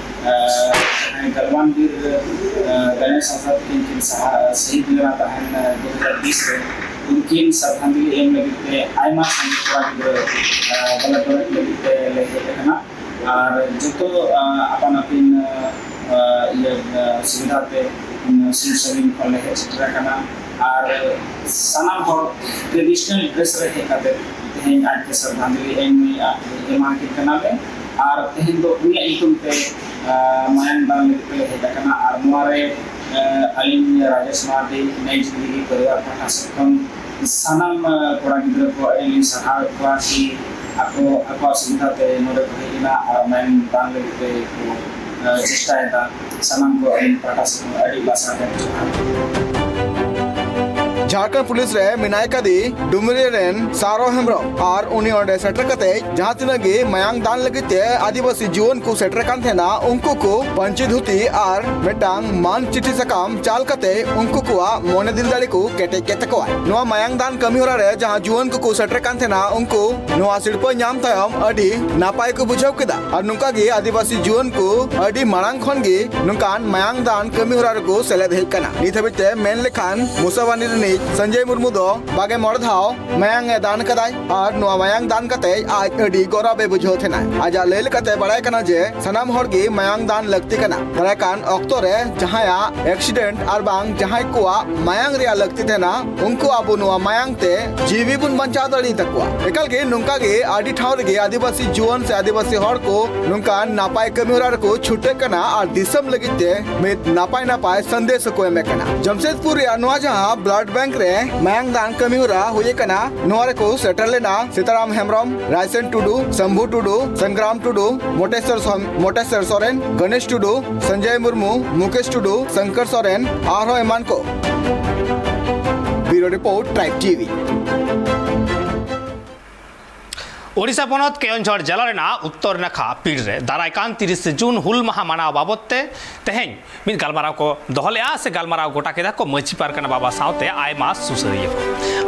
ᱟᱸ, ᱡᱟᱦᱟᱸᱭ ᱜᱟᱞᱣᱟᱱ ᱵᱤᱨ, ᱟᱸ, ᱜᱚᱱᱮᱥ ᱦᱟᱸᱥᱫᱟ ᱛᱟᱹᱠᱤᱱ ᱠᱤᱱ ᱥᱟᱦᱟ-, ᱥᱟᱹᱦᱤᱫ ᱞᱮᱱᱟ ᱛᱟᱦᱮᱸᱱ, ᱟᱸ, ᱫᱩ ᱦᱟᱡᱟᱨ ᱵᱤᱥ ᱨᱮ, ᱩᱱᱠᱤᱱ ᱥᱨᱟᱫᱷᱟᱧᱡᱚᱞᱤ ᱮᱢ ᱞᱟᱹᱜᱤᱫ ᱛᱮ ᱟᱭᱢᱟ ᱥᱟᱸᱜᱮ ᱠᱚᱲᱟ ᱜᱤᱫᱽᱨᱟᱹ, ᱟᱸ, blood donate ᱞᱟᱹᱜᱤᱫ ᱛᱮ ᱞᱮ ᱦᱮᱡ ᱟᱠᱟᱱᱟ᱾ ᱟᱨ ᱡᱚᱛᱚ, ᱟᱸ, ᱟᱯᱟᱱ ᱟᱹᱯᱤᱱ, ᱟᱸ, ᱤᱭᱟᱹ, ᱟᱸ, ᱥᱩᱵᱤᱫᱷᱟ ᱛᱮ, ᱩᱸ, ᱥᱩᱨ ᱥᱟᱺᱜᱤᱧ ᱠᱷᱚᱱ ᱞᱮ ᱦᱮᱡ ᱥᱮᱴᱮᱨ ᱟᱠᱟᱱᱟ᱾ ᱟᱨ ᱥᱟᱱᱟᱢ ᱦᱚᱲ traditional dress ᱨᱮ ᱦᱮᱡ ᱠᱟᱛᱮ ᱛᱮᱦᱮᱧ ᱟᱡ ᱛᱮ ᱥᱨᱟᱫᱷᱟᱧᱡᱚᱞᱤ ᱮᱢ, ᱮᱢᱟ ᱠᱤᱱ ᱠᱟᱱᱟ ᱞᱮ᱾ ᱟᱨ ᱛᱮᱦᱮᱧ ᱫᱚ ᱩᱱᱤᱭᱟᱜ ᱧᱩᱛᱩᱢ ᱛᱮ, ᱟᱸ, ᱢᱟᱭᱟᱝ ᱫᱟᱱ ᱞᱟᱹᱜᱤᱫ ᱛᱮᱞᱮ ᱦᱮᱡ ᱟᱠᱟᱱᱟ᱾ ᱟᱨ ᱱᱚᱣᱟ ᱨᱮ, ᱟᱸ, ᱟᱹᱞᱤᱧ ᱨᱟᱡᱮᱥ ᱢᱟᱨᱰᱤ, ᱱᱟᱭᱤ ᱡᱤᱱᱫᱮᱜᱤ ᱯᱚᱨᱤᱵᱟᱨ ᱯᱟᱦᱴᱟ ᱥᱮᱫ ᱠᱷᱚᱱ ᱥᱟᱱᱟᱢ, ᱟᱸ, ᱠᱚᱲᱟ ᱜᱤᱫᱽᱨᱟᱹ ᱠᱚ ᱟᱹᱰᱤ ᱞᱤᱧ ᱥᱟᱨᱦᱟᱣᱮᱫ ᱠᱚᱣᱟ ᱠᱤ ᱟᱠᱚ ᱟᱠᱚᱣᱟᱜ ᱥᱩᱵᱤᱫᱷᱟ ᱛᱮ ᱱᱚᱰᱮ ᱠᱚ ᱦᱮᱡ ᱮᱱᱟ ᱟᱨ ᱢᱟᱭᱟᱝ ᱫᱟᱱ ᱞᱟᱹᱜᱤᱫ ᱛᱮ ᱠᱚ, ᱟᱸ, ᱪᱮᱥᱴᱟᱭᱮᱫᱟ᱾ ᱥᱟᱱᱟᱢ ᱠᱚ ᱟᱹᱞᱤᱧ ᱯᱟᱦᱴᱟ ᱥᱮᱫ ᱠᱷᱚᱱ ᱟᱹᱰᱤ ᱞᱟᱥᱟᱲᱦᱮᱫ ᱡᱚᱦᱟᱨ᱾ ᱡᱷᱟᱲᱠᱷᱚᱸᱰ ᱯᱩᱞᱤᱥ ᱨᱮ ᱢᱮᱱᱟᱭ ᱠᱟᱫᱮ ᱰᱩᱢᱨᱤ ᱨᱮᱱ ᱥᱟᱨᱚ ᱦᱮᱢᱵᱨᱚᱢ ᱟᱨ ᱩᱱᱤ ᱚᱸᱰᱮ ᱥᱮᱴᱮᱨ ᱠᱟᱛᱮ ᱡᱟᱦᱟᱸ ᱛᱤᱱᱟᱹᱜ ᱜᱮ ᱢᱟᱭᱟᱝ ᱫᱟᱱ ᱞᱟᱹᱜᱤᱫ ᱛᱮ ᱟᱹᱫᱤᱵᱟᱹᱥᱤ ᱡᱩᱣᱟᱹᱱ ᱠᱚ ᱥᱮᱴᱮᱨ ᱠᱟᱱ ᱛᱟᱦᱮᱱᱟ, ᱩᱱᱠᱩ ᱠᱚ ᱯᱟᱹᱧᱪᱤ ᱫᱷᱩᱛᱤ ᱟᱨ ᱢᱤᱫᱴᱟᱝ ᱢᱟᱱ ᱪᱤᱴᱷᱤ ᱥᱟᱠᱟᱢ ᱪᱟᱞ ᱠᱟᱛᱮ ᱩᱱᱠᱩ ᱠᱚᱣᱟᱜ ᱢᱚᱱᱮ ᱫᱤᱞ ᱫᱟᱲᱮ ᱠᱚ ᱠᱮᱴᱮᱡ ᱠᱮᱫ ᱛᱟᱠᱚᱣᱟ᱾ ᱱᱚᱣᱟ ᱢᱟᱭᱟᱝ ᱫᱟᱱ ᱠᱟᱹᱢᱤ ᱦᱚᱨᱟ ᱨᱮ ᱡᱟᱦᱟᱸ ᱡᱩᱣᱟᱹᱱ ᱠᱚᱠᱚ ᱥᱮᱴᱮᱨ ᱠᱟᱱ ᱛᱟᱦᱮᱱᱟ, ᱩᱱᱠᱩ ᱱᱚᱣᱟ ᱥᱤᱨᱯᱟᱹ ᱧᱟᱢ ᱛᱟᱭᱚᱢ ᱟᱹᱰᱤ ᱱᱟᱯᱟᱭ ᱠᱚ ᱵᱩᱡᱷᱟᱹᱣ ᱠᱮᱫᱟ᱾ ᱟᱨ ᱱᱚᱝᱠᱟ ᱜᱮ ᱟᱹᱫᱤᱵᱟᱹᱥᱤ ᱡᱩᱣᱟᱹᱱ ᱠᱚ ᱟᱹᱰᱤ ᱢᱟᱲᱟᱝ ᱠᱷᱚᱱ ᱜᱮ ᱱᱚᱝᱠᱟᱱ ᱢᱟᱭᱟᱝ ᱫᱟᱱ ᱠᱟᱹᱢᱤ ᱦᱚᱨᱟ ᱨᱮᱠᱚ ᱥᱮᱞᱮᱫ ᱦᱮᱡ ᱠᱟᱱᱟ᱾ ᱱᱤᱛ ᱦᱟᱹᱵᱤᱡ ᱛᱮ ᱢᱮᱱ ᱞᱮᱠᱷᱟᱱ ᱢᱩᱥᱟᱵᱟᱱᱤ ᱨᱤᱱᱤᱡ ᱥᱚᱧᱡᱚᱭ ᱢᱩᱨᱢᱩ ᱫᱚ ᱵᱟᱜᱮ ᱢᱚᱬᱮ ᱫᱷᱟᱣ ᱢᱟᱭᱟᱝ ᱮ ᱫᱟᱱ ᱠᱟᱫᱟᱭ ᱟᱨ ᱱᱚᱣᱟ ᱢᱟᱭᱟᱝ ᱫᱟᱱ ᱠᱟᱛᱮ ᱟᱡ ᱟᱹᱰᱤ ᱜᱚᱨᱚᱵ ᱮ ᱵᱩᱡᱷᱟᱹᱣ ᱛᱟᱦᱮᱱᱟ᱾ ᱟᱡᱟᱜ ᱞᱟᱹᱭ ᱞᱮᱠᱟᱛᱮ ᱵᱟᱲᱟᱭ ᱠᱟᱱᱟ ᱡᱮ ᱥᱟᱱᱟᱢ ᱦᱚᱲ ᱜᱮ ᱢᱟᱭᱟᱝ ᱫᱟᱱ ᱞᱟᱹᱠᱛᱤ ᱠᱟᱱᱟ᱾ ᱫᱟᱨᱟᱭ ᱠᱟᱱ ᱚᱠᱛᱚ ᱨᱮ ᱡᱟᱦᱟᱸᱭᱟᱜ ᱮᱠᱥᱤᱰᱮᱱᱴ ᱟᱨ ᱵᱟᱝ ᱡᱟᱦᱟᱸᱭ ᱠᱚᱣᱟᱜ ᱢᱟᱭᱟᱝ ᱨᱮᱭᱟᱜ ᱞᱟᱹᱠᱛᱤ ᱛᱟᱦᱮᱱᱟ, ᱩᱱᱠᱩ ᱟᱵᱚ ᱱᱚᱣᱟ ᱢᱟᱭᱟᱝ ᱛᱮ ᱡᱤᱣᱤ ᱵᱚᱱ ᱵᱟᱧᱪᱟᱣ ᱫᱟᱲᱮ ᱛᱟᱠᱚᱣᱟ᱾ ᱮᱠᱟᱞ ᱜᱮ ᱱᱚᱝᱠᱟ ᱜᱮ ᱟᱹᱰᱤ ᱴᱷᱟᱶ ᱨᱮᱜᱮ ᱟᱹᱫᱤᱵᱟᱹᱥᱤ ᱡᱩᱣᱟᱹᱱ ᱥᱮ ᱟᱹᱫᱤᱵᱟᱹᱥᱤ ᱦᱚᱲ ᱠᱚ ᱱᱚᱝᱠᱟᱱ ᱱᱟᱯᱟᱭ ᱠᱟᱹᱢᱤ ᱦᱚᱨᱟ ᱨᱮᱠᱚ ᱪᱷᱩᱴᱟᱹᱜ ᱠᱟᱱᱟ ᱟᱨ ᱫᱤᱥᱚᱢ ᱞᱟᱹᱜᱤᱫ ᱛᱮ ᱢᱤᱫ ᱱᱟᱯᱟᱭ ᱱᱟᱯᱟᱭ ᱥᱟᱸᱫᱮᱥ ᱦᱚᱸᱠᱚ ᱮᱢᱮᱫ ᱠᱟᱱᱟ᱾ ᱡᱟᱢᱥᱮᱫᱽᱯᱩᱨ ᱨᱮᱭᱟᱜ ᱱᱚᱣᱟ ᱡᱟᱦᱟᱸ ᱵᱞᱟᱰ ᱵᱮᱝᱠ ᱨᱮ ᱢᱟᱭᱟᱝ ᱫᱟᱱ ᱠᱟᱹᱢᱤ ᱦᱚᱨᱟ ᱦᱩᱭ ᱟᱠᱟᱱᱟ, ᱱᱚᱣᱟ ᱨᱮᱠᱚ ᱥᱮᱴᱮᱨ ᱞᱮᱱᱟ ᱥᱤᱛᱟᱨᱟᱢ ᱦᱮᱢᱵᱨᱚᱢ, ᱨᱟᱭᱥᱮᱱ ᱴᱩᱰᱩ, ᱥᱚᱢᱵᱷᱩ ᱴᱩᱰᱩ, ᱥᱚᱝᱜᱨᱟᱢ ᱴᱩᱰᱩ, ᱢᱚᱴᱮᱥᱚᱨ ᱥᱚᱢ-, ᱢᱚᱴᱮᱥᱚᱨ ᱥᱚᱨᱮᱱ, ᱜᱚᱱᱮᱥ ᱴᱩᱰᱩ, ᱥᱚᱧᱡᱚᱭ ᱢᱩᱨᱢᱩ, ᱢᱩᱠᱮᱥ ᱴᱩᱰᱩ, ᱥᱚᱝᱠᱚᱨ ᱥᱚᱨᱮᱱ, ᱟᱨᱦᱚᱸ ᱮᱢᱟᱱ ᱠᱚ᱾ ᱵᱤᱭᱩᱨᱳ ᱨᱤᱯᱳᱨᱴ, ᱴᱨᱟᱭᱤᱵᱽ ᱴᱤᱵᱷᱤ᱾ ᱳᱰᱤᱥᱟ ᱯᱚᱱᱚᱛ ᱠᱮᱭᱚᱱᱡᱷᱚᱲ ᱡᱮᱞᱟ ᱨᱮᱱᱟᱜ ᱩᱛᱛᱚᱨ ᱱᱟᱠᱷᱟ ᱯᱤᱲ ᱨᱮ ᱫᱟᱨᱟᱭ ᱠᱟᱱ ᱛᱤᱨᱤᱥᱮ ᱡᱩᱱ ᱦᱩᱞ ᱢᱟᱦᱟ ᱢᱟᱱᱟᱣ ᱵᱟᱵᱚᱛ ᱛᱮ ᱛᱮᱦᱮᱧ ᱢᱤᱫ ᱜᱟᱞᱢᱟᱨᱟᱣ ᱠᱚ ᱫᱚᱦᱚ ᱞᱮᱫᱼᱟ ᱥᱮ ᱜᱟᱞᱢᱟᱨᱟᱣ ᱜᱚᱴᱟ ᱠᱮᱫᱟ ᱠᱚ ᱢᱟᱹᱡᱷᱤ ᱯᱟᱨᱜᱟᱱᱟ ᱵᱟᱵᱟ ᱥᱟᱶᱛᱮ ᱟᱭᱢᱟ ᱥᱩᱥᱟᱹᱨᱤᱭᱟᱹ ᱠᱚ᱾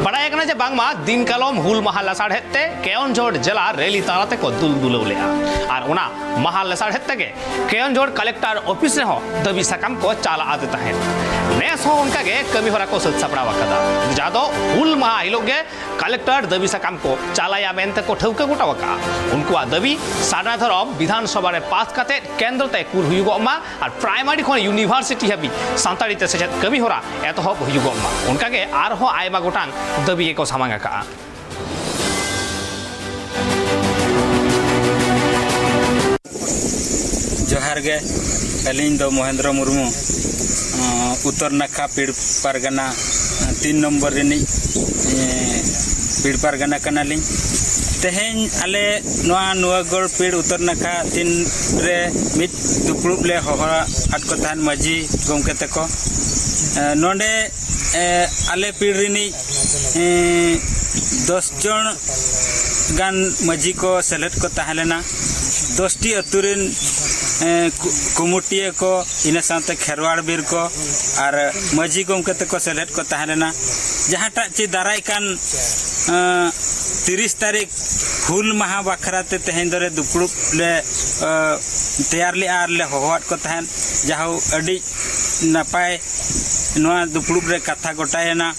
ᱵᱟᱰᱟᱭ ᱠᱟᱱᱟ ᱡᱮ ᱵᱟᱝᱢᱟ ᱫᱤᱱ ᱠᱟᱞᱚᱢ ᱦᱩᱞ ᱢᱟᱦᱟ ᱞᱟᱥᱟᱲᱦᱮᱫ ᱛᱮ ᱠᱮᱭᱚᱱᱡᱷᱚᱲ ᱡᱮᱞᱟ ᱨᱮᱞᱤ ᱛᱟᱞᱟ ᱛᱮᱠᱚ ᱫᱩᱞ ᱫᱩᱞᱟᱹᱣ ᱞᱮᱫᱼᱟ ᱟᱨ ᱚᱱᱟ ᱢᱟᱦᱟ ᱞᱟᱥᱟᱲᱦᱮᱫ ᱛᱮᱜᱮ ᱠᱮᱭᱚᱱᱡᱷᱚᱲ ᱠᱟᱞᱮᱠᱴᱚᱨ ᱚᱯᱷᱤᱥ ᱨᱮᱦᱚᱸ ᱫᱟᱹᱵᱤ ᱥᱟᱠᱟᱢ ᱠᱚ ᱪᱟᱞ ᱟᱫᱮ ᱛᱟᱦᱮᱸᱫ᱾ ᱱᱮᱥ ᱦᱚᱸ ᱚᱱᱠᱟᱜᱮ ᱠᱟᱹᱢᱤ ᱦᱚᱨᱟ ᱠᱚ ᱥᱟᱹᱛ ᱥᱟᱯᱲᱟᱣ ᱟᱠᱟᱫᱟ, ᱡᱟᱦᱟᱸ ᱫᱚ ᱦᱩᱞ ᱢᱟᱦᱟ ᱦᱤᱞᱳᱜ ᱜᱮ ᱠᱟᱞᱮᱠᱴᱚᱨ ᱫᱟᱹᱵᱤ ᱥᱟᱠᱟᱢ ᱠᱚ ᱪᱟᱞᱟᱭᱟ ᱢᱮᱱᱛᱮ ᱠᱚ ᱴᱷᱟᱹᱣᱠᱟᱹ ᱜᱚᱴᱟ ᱟᱠᱟᱫᱼᱟ᱾ ᱩᱱᱠᱩᱣᱟᱜ ᱫᱟᱹᱵᱤ ᱥᱟᱨᱱᱟ ᱫᱷᱚᱨᱚᱢ ᱵᱤᱫᱷᱟᱱ ᱥᱚᱵᱷᱟ ᱨᱮ ᱯᱟᱥ ᱠᱟᱛᱮ ᱠᱮᱱᱫᱨᱚ ᱛᱮ ᱠᱩᱞ ᱦᱩᱭᱩᱜᱚᱜ ᱢᱟ ᱟᱨ ᱯᱨᱟᱭᱢᱟᱨᱤ ᱠᱷᱚᱱ ᱤᱭᱩᱱᱤᱵᱷᱟᱨᱥᱤᱴᱤ ᱦᱟᱹᱵᱤᱡ ᱥᱟᱱᱛᱟᱲᱤ ᱛᱮ ᱥᱮᱪᱮᱫ ᱠᱟᱹᱢᱤ ᱦᱚᱨᱟ ᱮᱛᱚᱦᱚᱵ ᱦᱩᱭᱩᱜᱚᱜ ᱢᱟ᱾ ᱚᱱᱠᱟᱜᱮ ᱟᱨᱦᱚᱸ ᱟᱭᱢᱟ ᱜᱚᱴᱟᱝ ᱫᱟᱹᱵᱤ ᱜᱮᱠᱚ ᱥᱟᱢᱟᱝ ᱟᱠᱟᱫᱼᱟ᱾ ᱡᱚᱦᱟᱨ ᱜᱮ, ᱟᱹᱞᱤᱧ ᱫᱚ ᱢᱚᱦᱮᱱᱫᱨᱚ ᱢᱩᱨᱢᱩ, ᱟᱸ, ᱩᱛᱛᱚᱨ ᱱᱟᱠᱷᱟ ᱯᱤᱲ ᱯᱟᱨᱜᱟᱱᱟ, ᱟᱸ, ᱛᱤᱱ ᱱᱚᱢᱵᱚᱨ ᱨᱤᱱᱤᱡ, ᱮᱸ, ᱯᱤᱲ ᱯᱟᱨᱜᱟᱱᱟ ᱠᱟᱱᱟᱞᱤᱧ᱾ ᱛᱮᱦᱮᱧ ᱟᱞᱮ ᱱᱚᱣᱟ ᱱᱩᱣᱟᱜᱚᱲ ᱯᱤᱲ ᱩᱛᱛᱚᱨ ᱱᱟᱠᱷᱟ ᱛᱤᱱ ᱨᱮ ᱢᱤᱫ ᱫᱩᱯᱲᱩᱵ ᱞᱮ ᱦᱚᱦᱚ ᱟᱫ ᱠᱚ ᱛᱟᱦᱮᱱ ᱢᱟᱹᱡᱷᱤ ᱜᱚᱢᱠᱮ ᱛᱟᱠᱚ᱾ ᱮᱸ, ᱱᱚᱰᱮ ᱮ, ᱟᱞᱮ ᱯᱤᱲ ᱨᱤᱱᱤᱡ, ᱮ, ᱫᱚᱥ ᱡᱚᱱ ᱜᱟᱱ ᱢᱟᱹᱡᱷᱤ ᱠᱚ ᱥᱮᱞᱮᱫ ᱠᱚ ᱛᱟᱦᱮᱸ ᱞᱮᱱᱟ᱾ ᱫᱚᱥᱴᱤ ᱟᱹᱛᱩ ᱨᱤᱱ, ᱮ, ᱠᱩ-, ᱠᱩᱢᱩᱴᱤᱭᱟᱹ ᱠᱚ, ᱤᱱᱟᱹ ᱥᱟᱶᱛᱮ ᱠᱷᱮᱨᱣᱟᱲ ᱵᱤᱨ ᱠᱚ ᱟᱨ ᱢᱟᱹᱡᱷᱤ ᱜᱚᱢᱠᱮ ᱛᱟᱠᱚ ᱥᱮᱞᱮᱫ ᱠᱚ ᱛᱟᱦᱮᱸ ᱞᱮᱱᱟ᱾ ᱡᱟᱦᱟᱸᱴᱟᱜ ᱪᱮ ᱫᱟᱨᱟᱭ ᱠᱟᱱ, ᱮ, ᱛᱤᱨᱤᱥ ᱛᱟᱹᱨᱤᱠᱷ ᱦᱩᱞ ᱢᱟᱦᱟ ᱵᱟᱠᱷᱨᱟ ᱛᱮ ᱛᱮᱦᱮᱧ ᱫᱚᱞᱮ ᱫᱩᱯᱲᱩᱵ ᱞᱮ, ᱮ, ᱛᱮᱭᱟᱨ ᱞᱮᱜᱼᱟ ᱟᱨ ᱞᱮ ᱦᱚᱦᱚᱣᱟᱫ ᱠᱚ ᱛᱟᱦᱮᱸᱫ᱾ ᱡᱟᱦᱳ, ᱟᱹᱰᱤ ᱱᱟᱯᱟᱭ ᱱᱚᱣᱟ ᱫᱩᱯᱲᱩᱵ ᱨᱮ ᱠᱟᱛᱷᱟ ᱜᱚᱴᱟᱭᱮᱱᱟ᱾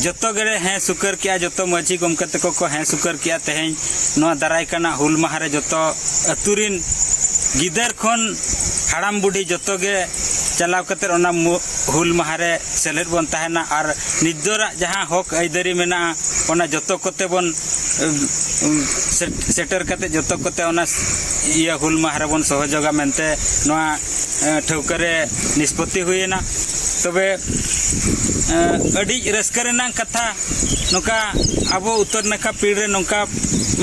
ᱡᱚᱛᱚ ᱜᱮᱞᱮ ᱦᱮᱸ ᱥᱩᱠᱟᱹᱨ ᱠᱮᱜᱼᱟ, ᱡᱚᱛᱚ ᱢᱟᱹᱡᱷᱤ ᱜᱚᱢᱠᱮ ᱛᱟᱠᱚ ᱠᱚ ᱦᱮᱸ ᱥᱩᱠᱟᱹᱨ ᱠᱮᱜᱼᱟ᱾ ᱛᱮᱦᱮᱧ ᱱᱚᱣᱟ ᱫᱟᱨᱟᱭ ᱠᱟᱱᱟ ᱦᱩᱞ ᱢᱟᱦᱟ ᱨᱮ ᱡᱚᱛᱚ ᱟᱹᱛᱩ ᱨᱤᱱ ᱜᱤᱫᱟᱹᱨ ᱠᱷᱚᱱ ᱦᱟᱲᱟᱢ ᱵᱩᱰᱷᱤ ᱡᱚᱛᱚ ᱜᱮ ᱪᱟᱞᱟᱣ ᱠᱟᱛᱮ ᱚᱱᱟ ᱢᱩ-, ᱦᱩᱞ ᱢᱟᱦᱟ ᱨᱮ ᱥᱮᱞᱮᱫ ᱵᱚᱱ ᱛᱟᱦᱮᱱᱟ ᱟᱨ ᱱᱤᱡᱮᱨᱟᱜ ᱡᱟᱦᱟᱸ ᱦᱚᱠ ᱟᱹᱭᱫᱟᱹᱨᱤ ᱢᱮᱱᱟᱜᱼᱟ, ᱚᱱᱟ ᱡᱚᱛᱚ ᱠᱚᱛᱮ ᱵᱚᱱ, ᱩᱢ, ᱩᱢ, ᱥᱮ-, ᱥᱮᱴᱮᱨ ᱠᱟᱛᱮ ᱡᱚᱛᱚ ᱠᱚᱛᱮ ᱚᱱᱟ ᱤᱭᱟᱹ ᱦᱩᱞ ᱢᱟᱦᱟ ᱨᱮᱵᱚᱱ ᱥᱚᱦᱚᱡᱳᱜᱟ ᱢᱮᱱᱛᱮ ᱱᱚᱣᱟ, ᱮ, ᱴᱷᱟᱹᱣᱠᱟᱹ ᱨᱮ ᱱᱤᱥᱯᱚᱛᱤ ᱦᱩᱭᱮᱱᱟ᱾ ᱛᱚᱵᱮ, ᱮ, ᱟᱹᱰᱤ ᱨᱟᱹᱥᱠᱟᱹ ᱨᱮᱱᱟᱜ ᱠᱟᱛᱷᱟ, ᱱᱚᱝᱠᱟ ᱟᱵᱚ ᱩᱛᱛᱚᱨ ᱱᱟᱠᱷᱟ ᱯᱤᱲ ᱨᱮ ᱱᱚᱝᱠᱟ,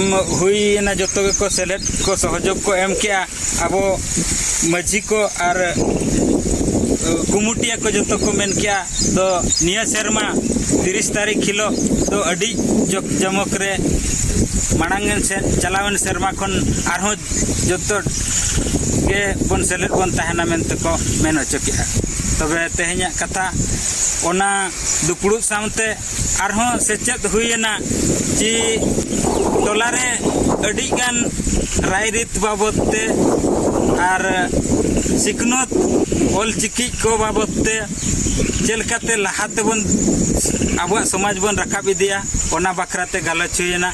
ᱩᱢ, ᱦᱩᱭᱮᱱᱟ, ᱡᱚᱛᱚ ᱜᱮᱠᱚ ᱥᱮᱞᱮᱫ ᱠᱚ ᱥᱚᱦᱚᱡᱳᱜᱽ ᱠᱚ ᱮᱢ ᱠᱮᱜᱼᱟ᱾ ᱟᱵᱚ ᱢᱟᱹᱡᱷᱤ ᱠᱚ ᱟᱨ, ᱮ, ᱠᱩᱢᱩᱴᱤᱭᱟᱹ ᱠᱚ ᱡᱚᱛᱚ ᱠᱚ ᱢᱮᱱ ᱠᱮᱜᱼᱟ, ᱫᱚ ᱱᱤᱭᱟᱹ ᱥᱮᱨᱢᱟ ᱛᱤᱨᱤᱥ ᱛᱟᱹᱨᱤᱠᱷ ᱦᱤᱞᱳᱜ ᱫᱚ ᱟᱹᱰᱤ ᱡᱚᱠ ᱡᱚᱢᱚᱠ ᱨᱮ, ᱢᱟᱲᱟᱝ ᱮᱱ ᱥᱮ-, ᱪᱟᱞᱟᱣᱮᱱ ᱥᱮᱨᱢᱟ ᱠᱷᱚᱱ ᱟᱨᱦᱚᱸ ᱡᱚᱛᱚ ᱜᱮ ᱵᱚᱱ ᱥᱮᱞᱮᱫ ᱵᱚᱱ ᱛᱟᱦᱮᱱᱟ ᱢᱮᱱᱛᱮ ᱠᱚ ᱢᱮᱱ ᱦᱚᱪᱚ ᱠᱮᱜᱼᱟ᱾ ᱛᱚᱵᱮ ᱛᱮᱦᱮᱧᱟᱜ ᱠᱟᱛᱷᱟ, ᱚᱱᱟ ᱫᱩᱯᱲᱩᱵ ᱥᱟᱶᱛᱮ ᱟᱨᱦᱚᱸ ᱥᱮᱪᱮᱫ ᱦᱩᱭᱮᱱᱟ ᱡᱮ ᱴᱚᱞᱟᱨᱮ ᱟᱹᱰᱤᱜᱟᱱ ᱨᱟᱭᱨᱤᱛ ᱵᱟᱵᱚᱫ ᱛᱮ ᱟᱨ ᱥᱤᱠᱷᱱᱟᱹᱛ, ᱚᱞ ᱪᱤᱠᱤ ᱠᱚ ᱵᱟᱵᱚᱫ ᱛᱮ ᱪᱮᱫ ᱞᱮᱠᱟᱛᱮ ᱞᱟᱦᱟ ᱛᱮᱵᱚᱱ, ᱟᱵᱚᱣᱟᱜ ᱥᱚᱢᱟᱡᱽ ᱵᱚᱱ ᱨᱟᱠᱟᱵ ᱤᱫᱤᱭᱟ, ᱚᱱᱟ ᱵᱟᱠᱷᱨᱟ ᱛᱮ ᱜᱟᱞᱚᱪ ᱦᱩᱭᱮᱱᱟ᱾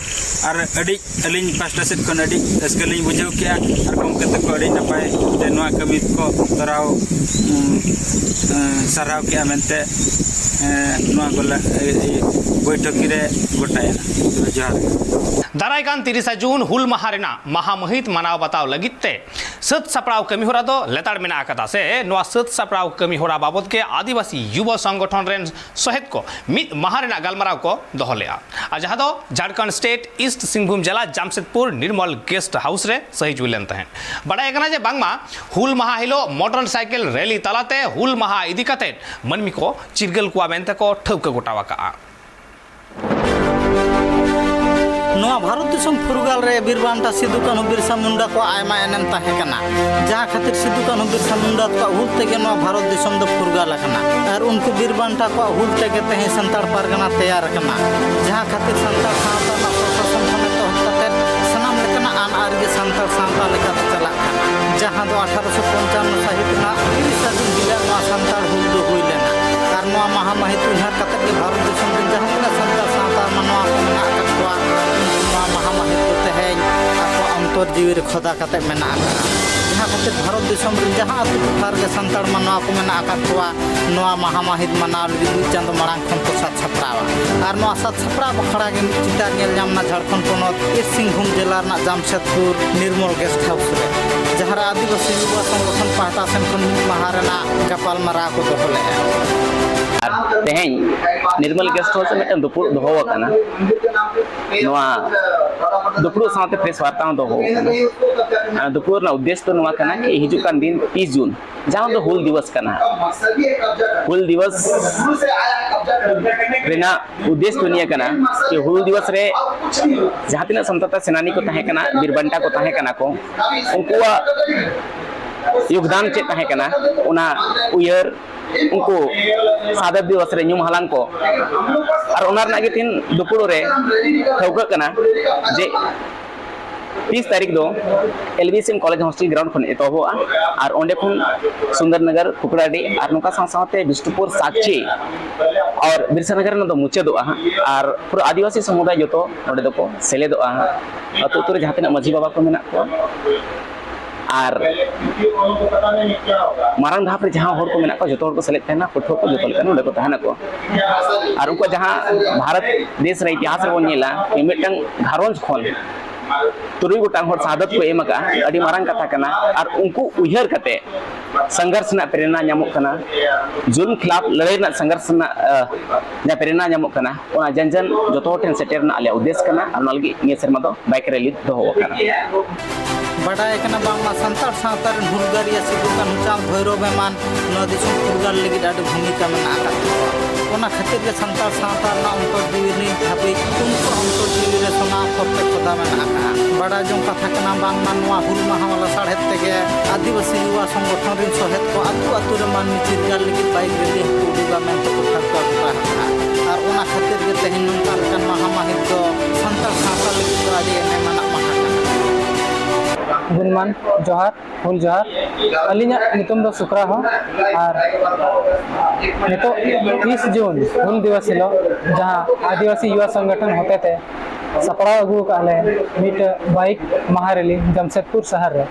ᱟᱨ ᱟᱹᱰᱤ ᱟᱹᱞᱤᱧ ᱯᱟᱥᱴᱟ ᱥᱮᱫ ᱠᱷᱚᱱ ᱟᱹᱰᱤ ᱨᱟᱹᱥᱠᱟᱹ ᱞᱤᱧ ᱵᱩᱡᱷᱟᱹᱣ ᱠᱮᱜᱼᱟ ᱟᱨ ᱜᱚᱢᱠᱮ ᱛᱟᱠᱚ ᱟᱹᱰᱤ ᱱᱟᱯᱟᱭ ᱛᱮ ᱱᱚᱣᱟ ᱠᱟᱹᱢᱤ ᱠᱚ ᱛᱚᱨᱟᱣ, ᱩᱸ, ᱮᱸ, ᱥᱟᱨᱦᱟᱣ ᱠᱮᱜᱼᱟ ᱢᱮᱱᱛᱮ, ᱮᱸ, ᱱᱚᱣᱟ ᱜᱚᱞᱟ-, ᱮ-, ᱮ-, ᱵᱳᱭᱴᱷᱚᱠᱤ ᱨᱮ ᱜᱚᱴᱟᱭᱮᱱᱟ᱾ ᱛᱚᱵᱮ ᱡᱚᱦᱟᱨ ᱜᱮ᱾ ᱫᱟᱨᱟᱭ ᱠᱟᱱ ᱛᱤᱨᱤᱥᱟ ᱡᱩᱱ ᱦᱩᱞ ᱢᱟᱦᱟ ᱨᱮᱱᱟᱜ ᱢᱟᱦᱟ ᱢᱟᱹᱦᱤᱛ ᱢᱟᱱᱟᱣ ᱵᱟᱛᱟᱣ ᱞᱟᱹᱜᱤᱫ ᱛᱮ ᱥᱟᱹᱛ ᱥᱟᱯᱲᱟᱣ ᱠᱟᱹᱢᱤ ᱦᱚᱨᱟ ᱫᱚ ᱞᱮᱛᱟᱲ ᱢᱮᱱᱟᱜ ᱟᱠᱟᱫᱟ, ᱥᱮ ᱱᱚᱣᱟ ᱥᱟᱹᱛ ᱥᱟᱯᱲᱟᱣ ᱠᱟᱹᱢᱤ ᱦᱚᱨᱟ ᱵᱟᱵᱚᱫ ᱜᱮ ᱟᱹᱫᱤᱵᱟᱹᱥᱤ ᱭᱩᱵᱟ ᱥᱚᱝᱜᱚᱴᱷᱚᱱ ᱨᱮᱱ ᱥᱚᱦᱮᱫ ᱠᱚ ᱢᱤᱫ ᱢᱟᱦᱟ ᱨᱮᱱᱟᱜ ᱜᱟᱞᱢᱟᱨᱟᱣ ᱠᱚ ᱫᱚᱦᱚ ᱞᱮᱫᱼᱟ, ᱟᱨ ᱡᱟᱦᱟᱸ ᱫᱚ ᱡᱷᱟᱲᱠᱷᱚᱸᱰ ᱥᱴᱮᱴ ᱤᱥᱴ ᱥᱤᱝᱵᱷᱩᱢ ᱡᱮᱞᱟ ᱡᱟᱢᱥᱮᱫᱽᱯᱩᱨ ᱱᱤᱨᱢᱚᱞ ᱜᱮᱥᱴ ᱦᱟᱣᱩᱥ ᱨᱮ ᱥᱟᱹᱦᱤᱡ ᱦᱩᱭ ᱞᱮᱱ ᱛᱟᱦᱮᱸᱫ᱾ ᱵᱟᱰᱟᱭ ᱠᱟᱱᱟ ᱡᱮ ᱵᱟᱝᱢᱟ ᱦᱩᱞ ᱢᱟᱦᱟ ᱦᱤᱞᱳᱜ ᱢᱚᱴᱚᱨ ᱥᱟᱭᱠᱮᱞ ᱨᱮᱞᱤ ᱛᱟᱞᱟᱛᱮ ᱦᱩᱞ ᱢᱟᱦᱟ ᱤᱫᱤ ᱠᱟᱛᱮᱫ ᱢᱟᱹᱱᱢᱤ ᱠᱚ ᱪᱤᱨᱜᱟᱹᱞ ᱠᱚᱣᱟ ᱢᱮᱱᱛᱮ ᱠᱚ ᱴᱷᱟᱹᱣᱠᱟᱹ ᱜᱚᱴᱟᱣ ᱟᱠᱟᱜᱼᱟ᱾ ᱱᱚᱣᱟ ᱵᱷᱟᱨᱚᱛ ᱫᱤᱥᱚᱢ ᱯᱷᱩᱨᱜᱟᱹᱞ ᱨᱮ ᱵᱤᱨ ᱵᱟᱱᱴᱟ ᱥᱤᱫᱩ ᱠᱟᱹᱱᱦᱩ ᱵᱤᱨᱥᱟ ᱢᱩᱱᱰᱟ ᱠᱚᱣᱟᱜ ᱟᱭᱢᱟ ᱮᱱᱮᱢ ᱛᱟᱦᱮᱸ ᱠᱟᱱᱟ, ᱡᱟᱦᱟᱸ ᱠᱷᱟᱹᱛᱤᱨ ᱥᱤᱫᱩ ᱠᱟᱹᱱᱦᱩ ᱵᱤᱨᱥᱟ ᱢᱩᱱᱰᱟ ᱠᱚᱣᱟᱜ ᱦᱩᱞ ᱛᱮᱜᱮ ᱱᱚᱣᱟ ᱵᱷᱟᱨᱚᱛ ᱫᱤᱥᱚᱢ ᱫᱚ ᱯᱷᱩᱨᱜᱟᱹᱞ ᱟᱠᱟᱱᱟ᱾ ᱟᱨ ᱩᱱᱠᱩ ᱵᱤᱨ ᱵᱟᱱᱴᱟ ᱠᱚᱣᱟᱜ ᱦᱩᱞ ᱛᱮᱜᱮ ᱛᱮᱦᱮᱧ ᱥᱟᱱᱛᱟᱲ ᱯᱟᱨᱜᱟᱱᱟ ᱛᱮᱭᱟᱨ ᱟᱠᱟᱱᱟ, ᱡᱟᱦᱟᱸ ᱠᱷᱟᱹᱛᱤᱨ ᱥᱟᱱᱛᱟᱲ ᱥᱟᱶᱛᱟ ᱨᱮᱱᱟᱜ ᱯᱨᱚᱥᱟᱥᱚᱱ ᱠᱷᱚᱱ ᱮᱛᱚᱦᱚᱵ ᱠᱟᱛᱮ ᱥᱟᱱᱟᱢ ᱞᱮᱠᱟᱱᱟᱜ ᱟᱹᱱ ᱟᱹᱨᱤ ᱜᱮ ᱥᱟᱱᱛᱟᱲ ᱥᱟᱶᱛᱟ ᱞᱮᱠᱟᱛᱮ ᱪᱟᱞᱟᱜ ᱠᱟᱱᱟ, ᱡᱟᱦᱟᱸ ᱫᱚ ᱟᱴᱷᱟᱨᱚᱥᱚ ᱯᱚᱧᱪᱟᱱᱱᱚ ᱥᱟᱹᱦᱤᱛ ᱨᱮᱱᱟᱜ ᱛᱤᱨᱤᱥᱟ ᱡᱩᱱ ᱦᱤᱞᱳᱜ ᱱᱚᱣᱟ ᱥᱟᱱᱛᱟᱲ ᱦᱩᱞ ᱫᱚ ᱦᱩᱭ ᱞᱮᱱᱟ᱾ ᱟᱨ ᱱᱚᱣᱟ ᱢᱟᱦᱟ ᱢᱟᱹᱦᱤᱛ ᱩᱭᱦᱟᱹᱨ ᱠᱟᱛᱮ ᱜᱮ ᱵᱷᱟᱨᱚᱛ ᱫᱤᱥᱚᱢ ᱨᱮ ᱡᱟᱦᱟᱸ ᱛᱤᱱᱟᱹᱜ ᱥᱟᱱᱛᱟᱲ ᱥᱟᱶᱛᱟ ᱢᱟᱱᱣᱟ ᱠᱚ ᱢᱮᱱᱟᱜ ᱟᱠᱟᱫ ᱠᱚᱣᱟ, ᱩᱱᱠᱩ ᱱᱚᱣᱟ ᱢᱟᱦᱟ ᱢᱟᱹᱦᱤᱛ ᱫᱚ ᱛᱮᱦᱮᱧ ᱟᱠᱚᱣᱟᱜ ᱚᱱᱛᱚᱨ ᱡᱤᱣᱤ ᱨᱮ ᱠᱷᱚᱫᱟ ᱠᱟᱛᱮ ᱢᱮᱱᱟᱜ ᱟᱠᱟᱫᱼᱟ᱾ ᱡᱟᱦᱟᱸ ᱠᱷᱟᱹᱛᱤᱨ ᱵᱷᱟᱨᱚᱛ ᱫᱤᱥᱚᱢ ᱨᱮ ᱡᱟᱦᱟᱸ ᱟᱹᱛᱩ ᱴᱚᱴᱷᱟ ᱨᱮᱜᱮ ᱥᱟᱱᱛᱟᱲ ᱢᱟᱱᱣᱟ ᱠᱚ ᱢᱮᱱᱟᱜ ᱟᱠᱟᱫ ᱠᱚᱣᱟ, ᱱᱚᱣᱟ ᱢᱟᱦᱟ ᱢᱟᱹᱦᱤᱛ ᱢᱟᱱᱟᱣ ᱞᱟᱹᱜᱤᱫ ᱢᱤᱫ ᱪᱟᱸᱫᱚ ᱢᱟᱲᱟᱝ ᱠᱷᱚᱱ ᱠᱚ ᱥᱟᱡᱽ ᱥᱟᱯᱲᱟᱣᱟ᱾ ᱟᱨ ᱱᱚᱣᱟ ᱥᱟᱡᱽ ᱥᱟᱯᱲᱟᱣ ᱵᱟᱠᱷᱨᱟ ᱜᱮ ᱢᱤᱫ ᱪᱤᱛᱟᱹᱨ ᱧᱮᱞ ᱧᱟᱢ ᱮᱱᱟ ᱡᱷᱟᱲᱠᱷᱚᱸᱰ ᱯᱚᱱᱚᱛ ᱤᱥᱴ ᱥᱤᱝᱵᱷᱩᱢ ᱡᱮᱞᱟ ᱨᱮᱱᱟᱜ ᱡᱟᱢᱥᱮᱫᱽᱯᱩᱨ ᱱᱤᱨᱢᱚᱞ ᱜᱮᱥᱴ ᱦᱟᱣᱩᱥ ᱨᱮ, ᱡᱟᱦᱟᱸ ᱨᱮ ᱟᱹᱫᱤᱵᱟᱹᱥᱤ ᱭᱩᱵᱟ ᱥᱚᱝᱜᱚᱴᱷᱚᱱ ᱯᱟᱦᱴᱟ ᱥᱮᱱ ᱠᱷᱚᱱ ᱢᱤᱫ ᱢᱟᱦᱟ ᱨᱮᱱᱟᱜ ᱜᱟᱯᱟᱞ ᱢᱟᱨᱟᱣ ᱠᱚ ᱫᱚᱦᱚ ᱞᱮᱫᱼᱟ᱾ ᱟᱨ ᱛᱮᱦᱮᱧ ᱱᱤᱨᱢᱚᱞ ᱜᱮᱥᱴ ᱦᱟᱣᱩᱥ ᱨᱮ ᱢᱤᱫᱴᱟᱝ ᱫᱩᱯᱲᱩᱵ ᱫᱚᱦᱚ ᱟᱠᱟᱱᱟ᱾ ᱱᱚᱣᱟ ᱫᱩᱯᱲᱩᱵ ᱥᱟᱶᱛᱮ ᱯᱨᱮᱥ ᱵᱟᱨᱛᱟ ᱦᱚᱸ ᱫᱚᱦᱚ ᱟᱠᱟᱱᱟ᱾ ᱟᱨ ᱫᱩᱯᱲᱩᱵ ᱨᱮᱱᱟᱜ ᱩᱫᱽᱫᱮᱥ ᱫᱚ ᱱᱚᱣᱟ ᱠᱟᱱᱟ ᱡᱮ ᱦᱤᱡᱩᱜ ᱠᱟᱱ ᱫᱤᱱ ᱛᱤᱥ ᱡᱩᱱ, ᱡᱟᱦᱟᱸ ᱫᱚ ᱦᱩᱞ ᱫᱤᱵᱚᱥ ᱠᱟᱱᱟ᱾ ᱦᱩᱞ ᱫᱤᱵᱚᱥ ᱨᱮᱱᱟᱜ ᱩᱫᱽᱫᱮᱥ ᱫᱚ ᱱᱤᱭᱟᱹ ᱠᱟᱱᱟ ᱡᱮ ᱦᱩᱞ ᱫᱤᱵᱚᱥ ᱨᱮ ᱡᱟᱦᱟᱸ ᱛᱤᱱᱟᱹᱜ ᱥᱟᱱᱛᱟᱲ ᱥᱮᱱᱟᱱᱤ ᱠᱚ ᱛᱟᱦᱮᱸ ᱠᱟᱱᱟ, ᱵᱤᱨ ᱵᱟᱱᱴᱟ ᱠᱚ ᱛᱟᱦᱮᱸ ᱠᱟᱱᱟ ᱠᱚ, ᱩᱱᱠᱩᱣᱟᱜ ᱭᱳᱜᱽᱫᱟᱱ ᱪᱮᱫ ᱛᱟᱦᱮᱸ ᱠᱟᱱᱟ, ᱚᱱᱟ ᱩᱭᱦᱟᱹᱨ ᱩᱱᱠᱩ ᱥᱟᱫᱮᱛ ᱫᱤᱵᱚᱥ ᱨᱮ ᱧᱩᱢ ᱦᱟᱞᱟᱝ ᱠᱚ᱾ ᱟᱨ ᱚᱱᱟ ᱨᱮᱱᱟᱜ ᱜᱮ ᱛᱤᱦᱤᱧ ᱫᱩᱯᱲᱩᱵ ᱨᱮ ᱴᱷᱟᱹᱣᱠᱟᱹᱜ ᱠᱟᱱᱟ ᱡᱮ ᱛᱤᱥ ᱛᱟᱹᱨᱤᱠᱷ ᱫᱚ L B S M college hostel ground ᱠᱷᱚᱱ ᱮᱛᱚᱦᱚᱵᱚᱜᱼᱟ᱾ ᱟᱨ ᱚᱸᱰᱮ ᱠᱷᱚᱱ ᱥᱩᱱᱫᱚᱨᱱᱚᱜᱚᱨ, ᱠᱩᱠᱲᱟᱰᱤ ᱟᱨ ᱱᱚᱝᱠᱟ ᱥᱟᱶ ᱥᱟᱶᱛᱮ ᱵᱤᱥᱱᱩᱯᱩᱨ, ᱥᱟᱠᱪᱤ ᱟᱨ ᱵᱤᱨᱥᱟᱱᱚᱜᱚᱨ ᱨᱮ ᱱᱚᱣᱟ ᱫᱚ ᱢᱩᱪᱟᱹᱫᱚᱜᱼᱟ ᱦᱟᱸᱜ᱾ ᱟᱨ ᱯᱩᱨᱟᱹ ᱟᱹᱫᱤᱵᱟᱹᱥᱤ ᱥᱚᱢᱩᱫᱟᱭ ᱡᱚᱛᱚ ᱱᱚᱸᱰᱮ ᱫᱚᱠᱚ ᱥᱮᱞᱮᱫᱚᱜᱼᱟ ᱦᱟᱸᱜ᱾ ᱟᱹᱛᱩ ᱟᱹᱛᱩ ᱨᱮ ᱡᱟᱦᱟᱸ ᱛᱤᱱᱟᱹᱜ ᱢᱟᱹᱡᱷᱤ ᱵᱟᱵᱟ ᱠᱚ ᱢᱮᱱᱟᱜ ᱠᱚᱣᱟ, ᱟᱨ ᱢᱟᱨᱟᱝ ᱫᱷᱟᱯ ᱨᱮ ᱡᱟᱦᱟᱸ ᱦᱚᱲ ᱠᱚ ᱢᱮᱱᱟᱜ ᱠᱚᱣᱟ, ᱡᱚᱛᱚ ᱦᱚᱲ ᱠᱚ ᱥᱮᱞᱮᱫ ᱛᱟᱦᱮᱱᱟ, ᱯᱟᱹᱴᱷᱩᱣᱟᱹ ᱠᱚ ᱡᱚᱛᱚ ᱞᱮᱠᱟᱱ ᱱᱚᱰᱮ ᱠᱚ ᱛᱟᱦᱮᱱᱟᱠᱚ᱾ ᱟᱨ ᱩᱱᱠᱩᱣᱟᱜ ᱡᱟᱦᱟᱸ ᱵᱷᱟᱨᱚᱛ ᱫᱮᱥ ᱨᱮ ᱤᱛᱤᱦᱟᱥ ᱨᱮᱵᱚᱱ ᱧᱮᱞᱟ, ᱢᱤᱫᱴᱟᱝ ᱜᱷᱟᱨᱚᱸᱡᱽ ᱠᱷᱚᱱ ᱛᱩᱨᱩᱭ ᱜᱚᱴᱟᱝ ᱦᱚᱲ ᱥᱟᱦᱟᱫᱚᱛ ᱠᱚ ᱮᱢ ᱟᱠᱟᱫᱼᱟ, ᱟᱹᱰᱤ ᱢᱟᱨᱟᱝ ᱠᱟᱛᱷᱟ ᱠᱟᱱᱟ᱾ ᱟᱨ ᱩᱱᱠᱩ ᱩᱭᱦᱟᱹᱨ ᱠᱟᱛᱮ ᱥᱚᱝᱜᱷᱟᱨᱥ ᱨᱮᱱᱟᱜ ᱯᱨᱮᱨᱚᱱᱟ ᱧᱟᱢᱚᱜ ᱠᱟᱱᱟ, ᱡᱩᱞᱢ ᱠᱷᱤᱞᱟᱯ ᱞᱟᱹᱲᱦᱟᱹᱭ ᱨᱮᱱᱟᱜ ᱥᱚᱝᱜᱷᱟᱨᱥ ᱨᱮᱱᱟᱜ, ᱟᱸ, ᱡᱟᱦᱟᱸ ᱯᱨᱮᱨᱚᱱᱟ ᱧᱟᱢᱚᱜ ᱠᱟᱱᱟ, ᱚᱱᱟ ᱡᱟᱱ ᱡᱟᱱ ᱡᱚᱛᱚ ᱦᱚᱲ ᱴᱷᱮᱱ ᱥᱮᱴᱮᱨ ᱨᱮᱱᱟᱜ ᱟᱞᱮᱭᱟᱜ ᱩᱫᱽᱫᱮᱥ ᱠᱟᱱᱟ᱾ ᱟᱨ ᱚᱱᱟ ᱞᱟᱹᱜᱤᱫ ᱱᱤᱭᱟᱹ ᱥᱮᱨᱢᱟ ᱫᱚ ᱵᱟᱭᱤᱠ ᱨᱮᱞᱤ ᱫᱚᱦᱚ ᱟᱠᱟᱱᱟ᱾ ᱵᱟᱰᱟᱭ ᱠᱟᱱᱟ ᱵᱟᱝᱢᱟ ᱥᱟᱱᱛᱟᱲ ᱥᱟᱶᱛᱟ ᱨᱮᱱ ᱦᱩᱞᱜᱟᱹᱨᱤᱭᱟᱹ ᱥᱤᱫᱩ ᱠᱟᱹᱱᱦᱩ ᱪᱟᱸᱫᱽ ᱵᱷᱳᱭᱨᱳᱵ ᱮᱢᱟᱱ ᱱᱚᱣᱟ ᱫᱤᱥᱚᱢ ᱯᱷᱩᱨᱜᱟᱹᱞ ᱞᱟᱹᱜᱤᱫ ᱟᱹᱰᱤ ᱵᱷᱩᱢᱤᱠᱟ ᱢᱮᱱᱟᱜ ᱟᱠᱟᱫ ᱛᱟᱠᱚᱣᱟ᱾ ᱚᱱᱟ ᱠᱷᱟᱹᱛᱤᱨ ᱜᱮ ᱥᱟᱱᱛᱟᱲ ᱥᱟᱶᱛᱟ ᱨᱮᱱᱟᱜ ᱚᱱᱛᱚᱨ ᱡᱤᱣᱤ ᱱᱤᱛ ᱫᱷᱟᱹᱵᱤᱡ ᱩᱱᱠᱩᱣᱟᱜ ᱚᱱᱛᱚᱨ ᱡᱤᱣᱤ ᱨᱮ ᱥᱚᱱᱟ ᱚᱠᱠᱷᱚᱨ ᱛᱮ ᱠᱷᱚᱫᱟ ᱢᱮᱱᱟᱜ ᱟᱠᱟᱫᱼᱟ᱾ ᱵᱟᱰᱟᱭ ᱡᱚᱝ ᱠᱟᱛᱷᱟ ᱠᱟᱱᱟ ᱵᱟᱝᱢᱟ ᱱᱚᱣᱟ ᱦᱩᱞ ᱢᱟᱦᱟ ᱞᱟᱥᱟᱲᱦᱮᱫ ᱛᱮᱜᱮ ᱟᱹᱫᱤᱵᱟᱹᱥᱤ ᱭᱩᱵᱟ ᱥᱚᱝᱜᱚᱴᱷᱚᱱ ᱨᱤᱱ ᱥᱚᱦᱮᱫ ᱠᱚ ᱟᱹᱛᱩ ᱟᱹᱛᱩ ᱨᱮ ᱢᱟᱹᱱᱢᱤ ᱪᱤᱨᱜᱟᱹᱞ ᱞᱟᱹᱜᱤᱫ ᱵᱟᱭᱤᱠ ᱨᱮᱞᱤ ᱦᱚᱸᱠᱚ ᱩᱰᱩᱠᱟ ᱢᱮᱱᱛᱮ ᱠᱚ ᱴᱷᱟᱹᱣᱠᱟᱹ ᱜᱚᱴᱟ ᱟᱠᱟᱫᱼᱟ᱾ ᱟᱨ ᱚᱱᱟ ᱠᱷᱟᱹᱛᱤᱨ ᱜᱮ ᱛᱮᱦᱮᱧ ᱱᱚᱝᱠᱟ ᱞᱮᱠᱟᱱ ᱢᱟᱦᱟ ᱢᱟᱹᱦᱤᱛ ᱫᱚ ᱥᱟᱱᱛᱟᱲ ᱥᱟᱶᱛᱟ ᱞᱟᱹᱜᱤᱫ ᱫᱚ ᱟᱹᱰᱤ ᱮᱱᱮᱢ ᱟᱱᱟᱜ ᱢᱟᱦᱟ ᱠᱟᱱᱟ᱾ ᱜᱩᱱᱢᱟᱱ ᱡᱚᱦᱟᱨ, ᱦᱩᱞ ᱡᱚᱦᱟᱨ᱾ ᱟᱹᱞᱤᱧᱟᱜ ᱧᱩᱛᱩᱢ ᱫᱚ ᱥᱩᱠᱨᱟ ᱦᱚᱸ᱾ ᱟᱨ ᱱᱤᱛᱚᱜ ᱛᱤᱥ ᱡᱩᱱ ᱦᱩᱞ ᱫᱤᱵᱚᱥ ᱦᱤᱞᱳᱜ ᱡᱟᱦᱟᱸ ᱟᱹᱫᱤᱵᱟᱹᱥᱤ ᱭᱩᱣᱟ ᱥᱚᱝᱜᱚᱴᱷᱚᱱ ᱦᱚᱛᱮᱛᱮ ᱥᱟᱯᱲᱟᱣ ᱟᱹᱜᱩ ᱟᱠᱟᱫ ᱞᱮ ᱢᱤᱫᱴᱟᱹᱝ ᱵᱟᱭᱤᱠ ᱢᱟᱦᱟ ᱨᱮᱞᱤ ᱡᱟᱢᱥᱮᱫᱽᱯᱩᱨ ᱥᱟᱦᱟᱨ ᱨᱮ᱾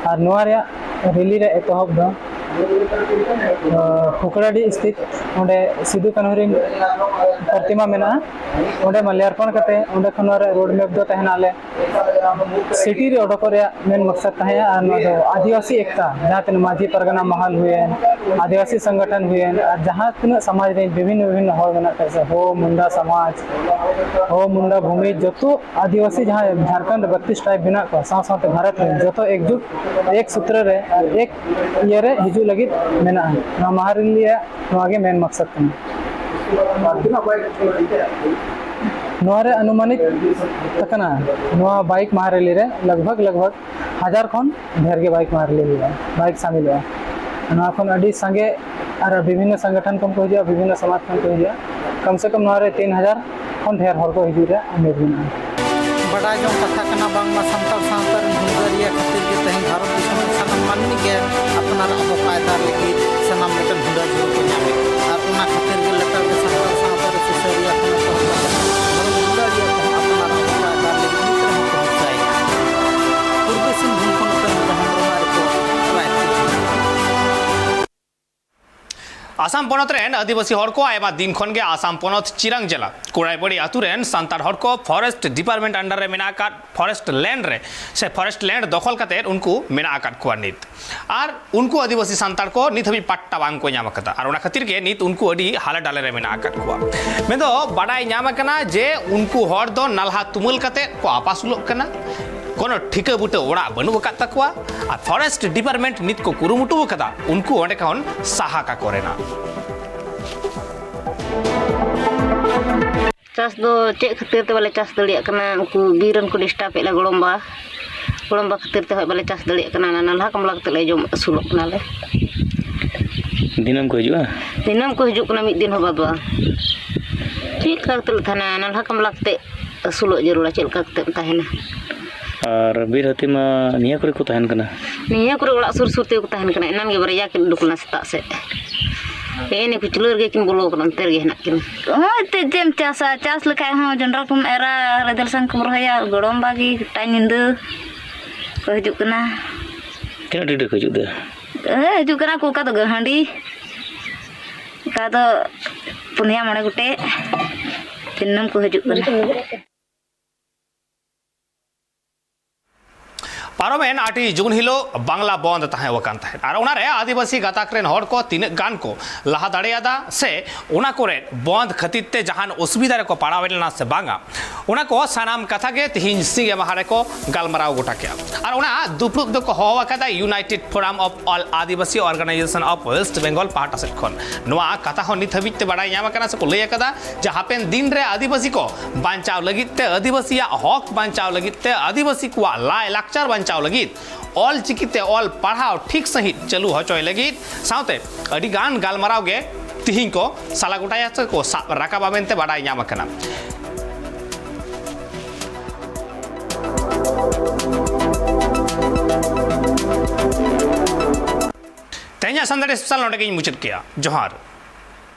ᱟᱨ ᱱᱚᱣᱟ ᱨᱮᱭᱟᱜ ᱨᱮᱞᱤ ᱨᱮ ᱮᱛᱚᱦᱚᱵ ᱫᱚ, ᱟᱸ, ᱠᱷᱩᱠᱲᱟᱰᱤ ᱥᱛᱷᱤᱛ ᱚᱸᱰᱮ ᱥᱤᱫᱩ ᱠᱟᱹᱱᱦᱩ ᱨᱮᱱ ᱯᱨᱚᱛᱤᱢᱟ ᱢᱮᱱᱟᱜᱼᱟ, ᱚᱸᱰᱮ ᱢᱟᱞᱭᱟᱨᱯᱚᱬ ᱠᱟᱛᱮ ᱚᱸᱰᱮ ᱠᱷᱚᱱ ᱱᱚᱣᱟ ᱨᱮ ᱨᱳᱰ ᱢᱮᱯ ᱫᱚ ᱛᱟᱦᱮᱱᱟ ᱟᱞᱮ ᱥᱤᱴᱤ ᱨᱮ ᱚᱰᱚᱠᱚᱜ ᱨᱮᱭᱟᱜ ᱢᱮᱱ ᱢᱚᱠᱥᱚᱫ ᱛᱟᱦᱮᱸᱜᱼᱟ᱾ ᱟᱨ ᱱᱚᱣᱟ ᱫᱚ ᱟᱹᱫᱤᱵᱟᱹᱥᱤ ᱮᱠᱛᱟ, ᱡᱟᱦᱟᱸ ᱛᱤᱱᱟᱹᱜ ᱢᱟᱹᱡᱷᱤ ᱯᱟᱨᱜᱟᱱᱟ ᱢᱟᱦᱟᱞ ᱦᱩᱭᱮᱱ, ᱟᱹᱫᱤᱵᱟᱹᱥᱤ ᱥᱚᱝᱜᱚᱴᱷᱚᱱ ᱦᱩᱭᱮᱱ, ᱟᱨ ᱡᱟᱦᱟᱸ ᱛᱤᱱᱟᱹᱜ ᱥᱚᱢᱟᱡᱽ ᱨᱮᱱ ᱵᱤᱵᱷᱤᱱᱱᱚ ᱵᱤᱵᱷᱤᱱᱱᱚ ᱦᱚᱲ ᱢᱮᱱᱟᱜ ᱠᱚᱣᱟ, ᱥᱮ ᱦᱳ ᱢᱩᱱᱰᱟ ᱥᱚᱢᱟᱡᱽ, ᱦᱳ ᱢᱩᱱᱰᱟ ᱵᱷᱩᱢᱤ, ᱡᱚᱛᱚ ᱟᱹᱫᱤᱵᱟᱹᱥᱤ ᱡᱟᱦᱟᱸ ᱡᱷᱟᱲᱠᱷᱚᱸᱰ ᱨᱮ ᱵᱟᱛᱤᱥ ᱴᱨᱟᱭᱤᱵᱽ ᱢᱮᱱᱟᱜ ᱠᱚᱣᱟ, ᱥᱟᱶ ᱥᱟᱶᱛᱮ ᱵᱷᱟᱨᱚᱛ ᱨᱮᱱ ᱡᱚᱛᱚ ᱮᱠᱡᱩᱴ ᱮᱠ ᱥᱩᱛᱨᱚ ᱨᱮ ᱟᱨ ᱮᱠ ᱤᱭᱟᱹ ᱨᱮ ᱦᱤᱡᱩᱜ ᱞᱟᱹᱜᱤᱫ ᱢᱮᱱᱟᱜᱼᱟ᱾ ᱱᱚᱣᱟ ᱢᱟᱦᱟ ᱨᱮᱞᱤ ᱨᱮᱭᱟᱜ ᱱᱚᱣᱟ ᱜᱮ ᱢᱮᱱ ᱢᱚᱠᱥᱚᱫ ᱠᱟᱱᱟ᱾ ᱱᱚᱣᱟ ᱨᱮ ᱟᱱᱩᱢᱟᱱᱤᱠ ᱠᱟᱱᱟ, ᱱᱚᱣᱟ ᱵᱟᱭᱤᱠ ᱢᱟᱦᱟ ᱨᱮᱞᱤ ᱨᱮ ᱞᱟᱜᱽ ᱵᱷᱟᱜᱽ, ᱞᱟᱜᱽ ᱵᱷᱟᱜᱽ ᱦᱟᱡᱟᱨ ᱠᱷᱚᱱ ᱰᱷᱮᱨ ᱜᱮ ᱵᱟᱭᱤᱠ ᱢᱟᱦᱟ ᱨᱮᱞᱤ ᱦᱩᱭᱩᱜᱼᱟ, ᱵᱟᱭᱤᱠ ᱥᱟᱢᱤᱞᱚᱜᱼᱟ᱾ ᱱᱚᱣᱟ ᱠᱷᱚᱱ ᱟᱹᱰᱤ ᱥᱟᱸᱜᱮ ᱟᱨ ᱵᱤᱵᱷᱤᱱᱱᱚ ᱥᱚᱝᱜᱚᱴᱷᱚᱱ ᱠᱷᱚᱱ ᱠᱚ ᱦᱤᱡᱩᱜᱼᱟ, ᱵᱤᱵᱷᱤᱱᱱᱚ ᱥᱚᱢᱟᱡᱽ ᱠᱷᱚᱱ ᱠᱚ ᱦᱤᱡᱩᱜᱼᱟ᱾ ᱠᱚᱢ ᱥᱮ ᱠᱚᱢ ᱱᱚᱣᱟ ᱨᱮ ᱛᱤᱱ ᱦᱟᱡᱟᱨ ᱠᱷᱚᱱ ᱰᱷᱮᱨ ᱦᱚᱲ ᱠᱚ ᱦᱤᱡᱩᱜ ᱨᱮᱭᱟᱜ ᱩᱢᱮᱫ ᱢᱮᱱᱟᱜᱼᱟ᱾ ᱵᱟᱰᱟᱭ ᱡᱚᱝ ᱠᱟᱛᱷᱟ ᱠᱟᱱᱟ ᱵᱟᱝᱢᱟ ᱥᱟᱱᱛᱟᱲ ᱥᱟᱶᱛᱟ ᱨᱮᱱ ᱦᱩᱞᱜᱟᱹᱨᱤᱭᱟᱹ ᱠᱷᱟᱹᱛᱤᱨ ᱜᱮ ᱛᱮᱦᱮᱧ ᱵᱷᱟᱨᱚᱛ ᱫᱤᱥᱚᱢ ᱨᱮ ᱥᱟᱱᱟᱢ ᱢᱟᱹᱱᱢᱤ ᱜᱮ ᱟᱯᱱᱟᱨ ᱟᱵᱚ ᱠᱟᱭᱫᱟ ᱞᱟᱹᱜᱤᱫ ᱥᱟᱱᱟᱢ ᱞᱮᱠᱟᱱ ᱦᱩᱞᱜᱟᱹᱨᱤᱭᱟᱹ ᱠᱚ ᱧᱟᱢᱮᱫ ᱟᱨ ᱚᱱᱟ ᱠᱷᱟᱹᱛᱤᱨ ᱜᱮ ᱞᱮᱛᱟᱲ ᱜᱮ ᱥᱟᱱᱛᱟᱲ ᱥᱟᱶᱛᱟ ᱨᱮ ᱥᱩᱥᱟᱹᱨᱤᱭᱟᱹ ᱠᱷᱚᱱ ᱮᱛᱚᱦᱚᱵ ᱠᱟᱛᱮ ᱦᱩᱞᱜᱟᱹᱨᱤᱭᱟᱹ ᱠᱚᱦᱚᱸ ᱟᱯᱱᱟᱨ ᱟᱵᱚ ᱠᱟᱭᱫᱟ ᱞᱟᱹᱜᱤᱫ ᱱᱤᱛ ᱨᱮᱦᱚᱸ ᱠᱚ ᱦᱤᱝᱥᱟᱭᱮᱫ ᱠᱟᱱᱟ᱾ ᱯᱩᱨᱵᱤ ᱥᱤᱝᱵᱷᱩᱢ ᱠᱷᱚᱱ ᱩᱯᱮᱱᱫᱨᱚ ᱦᱮᱢᱵᱨᱚᱢ ᱟᱜ ᱨᱤᱯᱳᱨᱴ, ᱨᱟᱭᱯᱩᱨ᱾ ᱟᱥᱟᱢ ᱯᱚᱱᱚᱛ ᱨᱮᱱ ᱟᱹᱫᱤᱵᱟᱹᱥᱤ ᱦᱚᱲ ᱠᱚ ᱟᱭᱢᱟ ᱫᱤᱱ ᱠᱷᱚᱱ ᱜᱮ ᱟᱥᱟᱢ ᱯᱚᱱᱚᱛ ᱪᱤᱨᱟᱝ ᱡᱮᱞᱟ ᱠᱚᱲᱟᱭᱵᱟᱲᱤ ᱟᱹᱛᱩ ᱨᱮᱱ ᱥᱟᱱᱛᱟᱲ ᱦᱚᱲ ᱠᱚ ᱯᱷᱚᱨᱮᱥᱴ ᱰᱤᱯᱟᱨᱴᱢᱮᱱᱴ ᱟᱱᱰᱟᱨ ᱨᱮ ᱢᱮᱱᱟᱜ ᱟᱠᱟᱫ ᱯᱷᱚᱨᱮᱥᱴ ᱞᱮᱱᱰ ᱨᱮ ᱥᱮ ᱯᱷᱚᱨᱮᱥᱴ ᱞᱮᱱᱰ ᱫᱚᱠᱷᱚᱞ ᱠᱟᱛᱮ ᱩᱱᱠᱩ ᱢᱮᱱᱟᱜ ᱟᱠᱟᱫ ᱠᱚᱣᱟ ᱱᱤᱛ᱾ ᱟᱨ ᱩᱱᱠᱩ ᱟᱹᱫᱤᱵᱟᱹᱥᱤ ᱥᱟᱱᱛᱟᱲ ᱠᱚ ᱱᱤᱛ ᱦᱟᱹᱵᱤᱡ ᱯᱟᱴᱴᱟ ᱵᱟᱝ ᱠᱚ ᱧᱟᱢ ᱟᱠᱟᱫᱟ᱾ ᱟᱨ ᱚᱱᱟ ᱠᱷᱟᱹᱛᱤᱨ ᱜᱮ ᱱᱤᱛ ᱩᱱᱠᱩ ᱟᱹᱰᱤ ᱦᱟᱞᱮ ᱰᱟᱞᱮ ᱨᱮ ᱢᱮᱱᱟᱜ ᱟᱠᱟᱫ ᱠᱚᱣᱟ᱾ ᱢᱮᱱᱫᱚ ᱵᱟᱰᱟᱭ ᱧᱟᱢ ᱟᱠᱟᱱᱟ ᱡᱮ ᱩᱱᱠᱩ ᱦᱚᱲ ᱫᱚ ᱱᱟᱞᱦᱟ ᱛᱩᱢᱟᱹᱞ ᱠᱟᱛᱮ ᱠᱚ ᱟᱯᱟᱥᱩᱞᱚᱜ ᱠᱟᱱᱟ᱾ ᱠᱳᱱᱳ ᱴᱷᱤᱠᱟᱹ ᱵᱩᱴᱟᱹ ᱚᱲᱟᱜ ᱵᱟᱹᱱᱩᱜ ᱟᱠᱟᱫ ᱛᱟᱠᱚᱣᱟ᱾ ᱟᱨ ᱯᱷᱚᱨᱮᱥᱴ ᱰᱤᱯᱟᱨᱴᱢᱮᱱᱴ ᱱᱤᱛ ᱠᱚ ᱠᱩᱨᱩᱢᱩᱴᱩ ᱟᱠᱟᱫᱟ ᱩᱱᱠᱩ ᱚᱸᱰᱮ ᱠᱷᱚᱱ ᱥᱟᱦᱟ ᱠᱟᱠᱚ ᱨᱮᱱᱟᱜ᱾ ᱪᱟᱥ ᱫᱚ ᱪᱮᱫ ᱠᱷᱟᱹᱛᱤᱨ ᱛᱮ ᱵᱟᱞᱮ ᱪᱟᱥ ᱫᱟᱲᱮᱭᱟᱜ ᱠᱟᱱᱟ? ᱩᱱᱠᱩ ᱵᱤᱨ ᱨᱮᱱ ᱠᱚ ᱰᱤᱥᱴᱟᱵᱮᱫ ᱞᱮ, ᱜᱚᱲᱚᱢᱵᱟ᱾ ᱜᱚᱲᱚᱢᱵᱟ ᱠᱷᱟᱹᱛᱤᱨ ᱛᱮ ᱦᱚᱸ ᱵᱟᱞᱮ ᱪᱟᱥ ᱫᱟᱲᱮᱭᱟᱜ ᱠᱟᱱᱟ᱾ ᱚᱱᱟ ᱱᱟᱞᱦᱟ ᱠᱟᱢᱞᱟ ᱠᱟᱛᱮ ᱞᱮ ᱡᱚᱢ ᱟᱹᱥᱩᱞᱚᱜ ᱠᱟᱱᱟᱞᱮ᱾ ᱫᱤᱱᱟᱹᱢ ᱠᱚ ᱦᱤᱡᱩᱜᱼᱟ? ᱫᱤᱱᱟᱹᱢ ᱠᱚ ᱦᱤᱡᱩᱜ ᱠᱟᱱᱟ, ᱢᱤᱫ ᱫᱤᱱ ᱦᱚᱸ ᱵᱟᱫᱚᱜᱼᱟ᱾ ᱪᱮᱫ ᱞᱮᱠᱟ ᱠᱟᱛᱮ ᱞᱮ ᱛᱟᱦᱮᱱᱟ? ᱱᱟᱞᱦᱟ ᱠᱟᱢᱞᱟ ᱠᱟᱛᱮ ᱟᱹᱥᱩᱞᱚᱜ ᱡᱟᱹᱨᱩᱲᱟ, ᱪᱮᱫ ᱞᱮᱠᱟ ᱠᱟᱛᱮᱢ ᱛᱟᱦᱮᱱᱟ? ᱟᱨ ᱵᱤᱨ ᱦᱟᱹᱛᱤ ᱢᱟ ᱱᱤᱭᱟᱹ ᱠᱚᱨᱮ ᱠᱚ ᱛᱟᱦᱮᱱ ᱠᱟᱱᱟ᱾ ᱱᱤᱭᱟᱹ ᱠᱚᱨᱮ ᱚᱲᱟᱜ ᱥᱩᱨ ᱥᱩᱨ ᱛᱮᱜᱮ ᱠᱚ ᱛᱟᱦᱮᱱ ᱠᱟᱱᱟ᱾ ᱮᱱᱟᱱ ᱜᱮ ᱵᱟᱨᱭᱟ ᱠᱤᱱ ᱩᱰᱩᱠ ᱞᱮᱱᱟ ᱥᱮᱛᱟᱜ ᱥᱮᱫ᱾ ᱦᱮᱸ, ᱱᱤᱭᱟᱹ ᱠᱩᱪᱞᱟᱹ ᱨᱮᱜᱮ ᱠᱤᱱ ᱵᱚᱞᱚ ᱠᱟᱱᱟ, ᱚᱱᱛᱮ ᱨᱮᱜᱮ ᱦᱮᱱᱟᱜ ᱠᱤᱱᱟ᱾ ᱦᱳᱭ, ᱮᱱᱛᱮᱫ ᱪᱮᱫ ᱮᱢ ᱪᱟᱥᱟ? ᱪᱟᱥ ᱞᱮᱠᱷᱟᱡ ᱦᱚᱸ ᱡᱚᱱᱰᱨᱟ ᱠᱚᱢ ᱮᱨᱟ, ᱨᱮᱫᱮᱞ ᱥᱟᱝ ᱠᱚᱢ ᱨᱚᱦᱚᱭᱟ, ᱜᱚᱲᱚᱢ ᱵᱟᱜᱮ ᱜᱚᱴᱟ ᱧᱤᱫᱟᱹ ᱠᱚ ᱦᱤᱡᱩᱜ ᱠᱟᱱᱟ᱾ ᱛᱤᱱᱟᱹᱜ ᱰᱷᱮᱨ ᱰᱷᱮᱨ ᱠᱚ ᱦᱤᱡᱩᱜ ᱛᱮ? ᱦᱮᱸ, ᱦᱤᱡᱩᱜ ᱠᱟᱱᱟ ᱠᱚ, ᱚᱠᱟ ᱫᱚ ᱜᱟᱹᱦᱟᱹᱰᱤ, ᱚᱠᱟ ᱫᱚ ᱯᱩᱱᱭᱟ ᱢᱚᱬᱮ ᱜᱚᱴᱮᱡ ᱫᱤᱱᱟᱹᱢ ᱠᱚ ᱦᱤᱡᱩᱜ ᱠᱟᱱᱟ᱾ ᱯᱟᱨᱚᱢᱮᱱ ᱟᱴᱮᱭ ᱡᱩᱱ ᱦᱤᱞᱳᱜ ᱵᱟᱝᱞᱟ ᱵᱚᱱᱫ ᱛᱟᱦᱮᱸ ᱟᱠᱟᱱ ᱛᱟᱦᱮᱸᱫ᱾ ᱟᱨ ᱚᱱᱟᱨᱮ ᱟᱹᱫᱤᱵᱟᱹᱥᱤ ᱜᱟᱛᱟᱠ ᱨᱮᱱ ᱦᱚᱲ ᱠᱚ ᱛᱤᱱᱟᱹᱜ ᱜᱟᱱ ᱠᱚ ᱞᱟᱦᱟ ᱫᱟᱲᱮᱭᱟᱫᱟ, ᱥᱮ ᱚᱱᱟ ᱠᱚᱨᱮ ᱵᱚᱱᱫ ᱠᱷᱟᱹᱛᱤᱨ ᱛᱮ ᱡᱟᱦᱟᱱ ᱚᱥᱩᱵᱤᱫᱷᱟ ᱨᱮᱠᱚ ᱯᱟᱲᱟᱣ ᱞᱮᱱᱟ ᱥᱮ ᱵᱟᱝᱟ, ᱚᱱᱟ ᱠᱚ ᱥᱟᱱᱟᱢ ᱠᱟᱛᱷᱟ ᱜᱮ ᱛᱤᱦᱤᱧ ᱥᱤᱸᱜᱮ ᱢᱟᱦᱟ ᱨᱮᱠᱚ ᱜᱟᱞᱢᱟᱨᱟᱣ ᱜᱚᱴᱟ ᱠᱮᱜᱼᱟ᱾ ᱟᱨ ᱚᱱᱟ ᱫᱩᱯᱲᱩᱵ ᱫᱚᱠᱚ ᱦᱚᱦᱚ ᱟᱠᱟᱫᱟ United Forum of All Adivasi Organization of West Bengal ᱯᱟᱦᱴᱟ ᱥᱮᱫ ᱠᱷᱚᱱ᱾ ᱱᱚᱣᱟ ᱠᱟᱛᱷᱟ ᱦᱚᱸ ᱱᱤᱛ ᱦᱟᱹᱵᱤᱡ ᱛᱮ ᱵᱟᱰᱟᱭ ᱧᱟᱢ ᱟᱠᱟᱱᱟ ᱥᱮᱠᱚ ᱞᱟᱹᱭ ᱟᱠᱟᱫᱟ ᱡᱮ ᱦᱟᱯᱮᱱ ᱫᱤᱱ ᱨᱮ ᱟᱹᱫᱤᱵᱟᱹᱥᱤ ᱠᱚ ᱵᱟᱧᱪᱟᱣ ᱞᱟᱹᱜᱤᱫ ᱛᱮ, ᱟᱹᱫᱤᱵᱟᱹᱥᱤᱭᱟᱜ ᱦᱚᱠ ᱵᱟᱧᱪᱟᱣ ᱞᱟᱹᱜᱤᱫ ᱛᱮ, ᱟᱹᱫᱤᱵᱟᱹᱥᱤ ᱠᱚᱣᱟᱜ ᱞᱟᱭ ᱞᱟᱠᱪᱟᱨ ᱵᱟᱧᱪᱟᱣ ᱞᱟᱹᱜᱤᱫ ᱚᱞ ᱪᱤᱠᱤ ᱛᱮ ᱚᱞ ᱯᱟᱲᱦᱟᱣ ᱴᱷᱤᱠ ᱥᱟᱺᱦᱤᱡ ᱪᱟᱹᱞᱩ ᱦᱚᱪᱚᱭ ᱞᱟᱹᱜᱤᱫ ᱥᱟᱶᱛᱮ ᱟᱹᱰᱤ ᱜᱟᱱ ᱜᱟᱞᱢᱟᱨᱟᱣ ᱜᱮ ᱛᱤᱦᱤᱧ ᱠᱚ ᱥᱟᱞᱟ ᱜᱚᱴᱟᱭᱟ ᱥᱮ ᱠᱚ ᱥᱟᱵ ᱨᱟᱠᱟᱵᱟ ᱢᱮᱱᱛᱮ ᱵᱟᱰᱟᱭ ᱧᱟᱢ ᱟᱠᱟᱱᱟ᱾ ᱛᱮᱦᱮᱧᱟᱜ ᱥᱟᱱᱛᱟᱲᱤ ᱥᱯᱮᱥᱟᱞ ᱱᱚᱰᱮ ᱜᱤᱧ ᱢᱩᱪᱟᱹᱫ ᱠᱮᱜᱼᱟ᱾ ᱡᱚᱦᱟᱨ᱾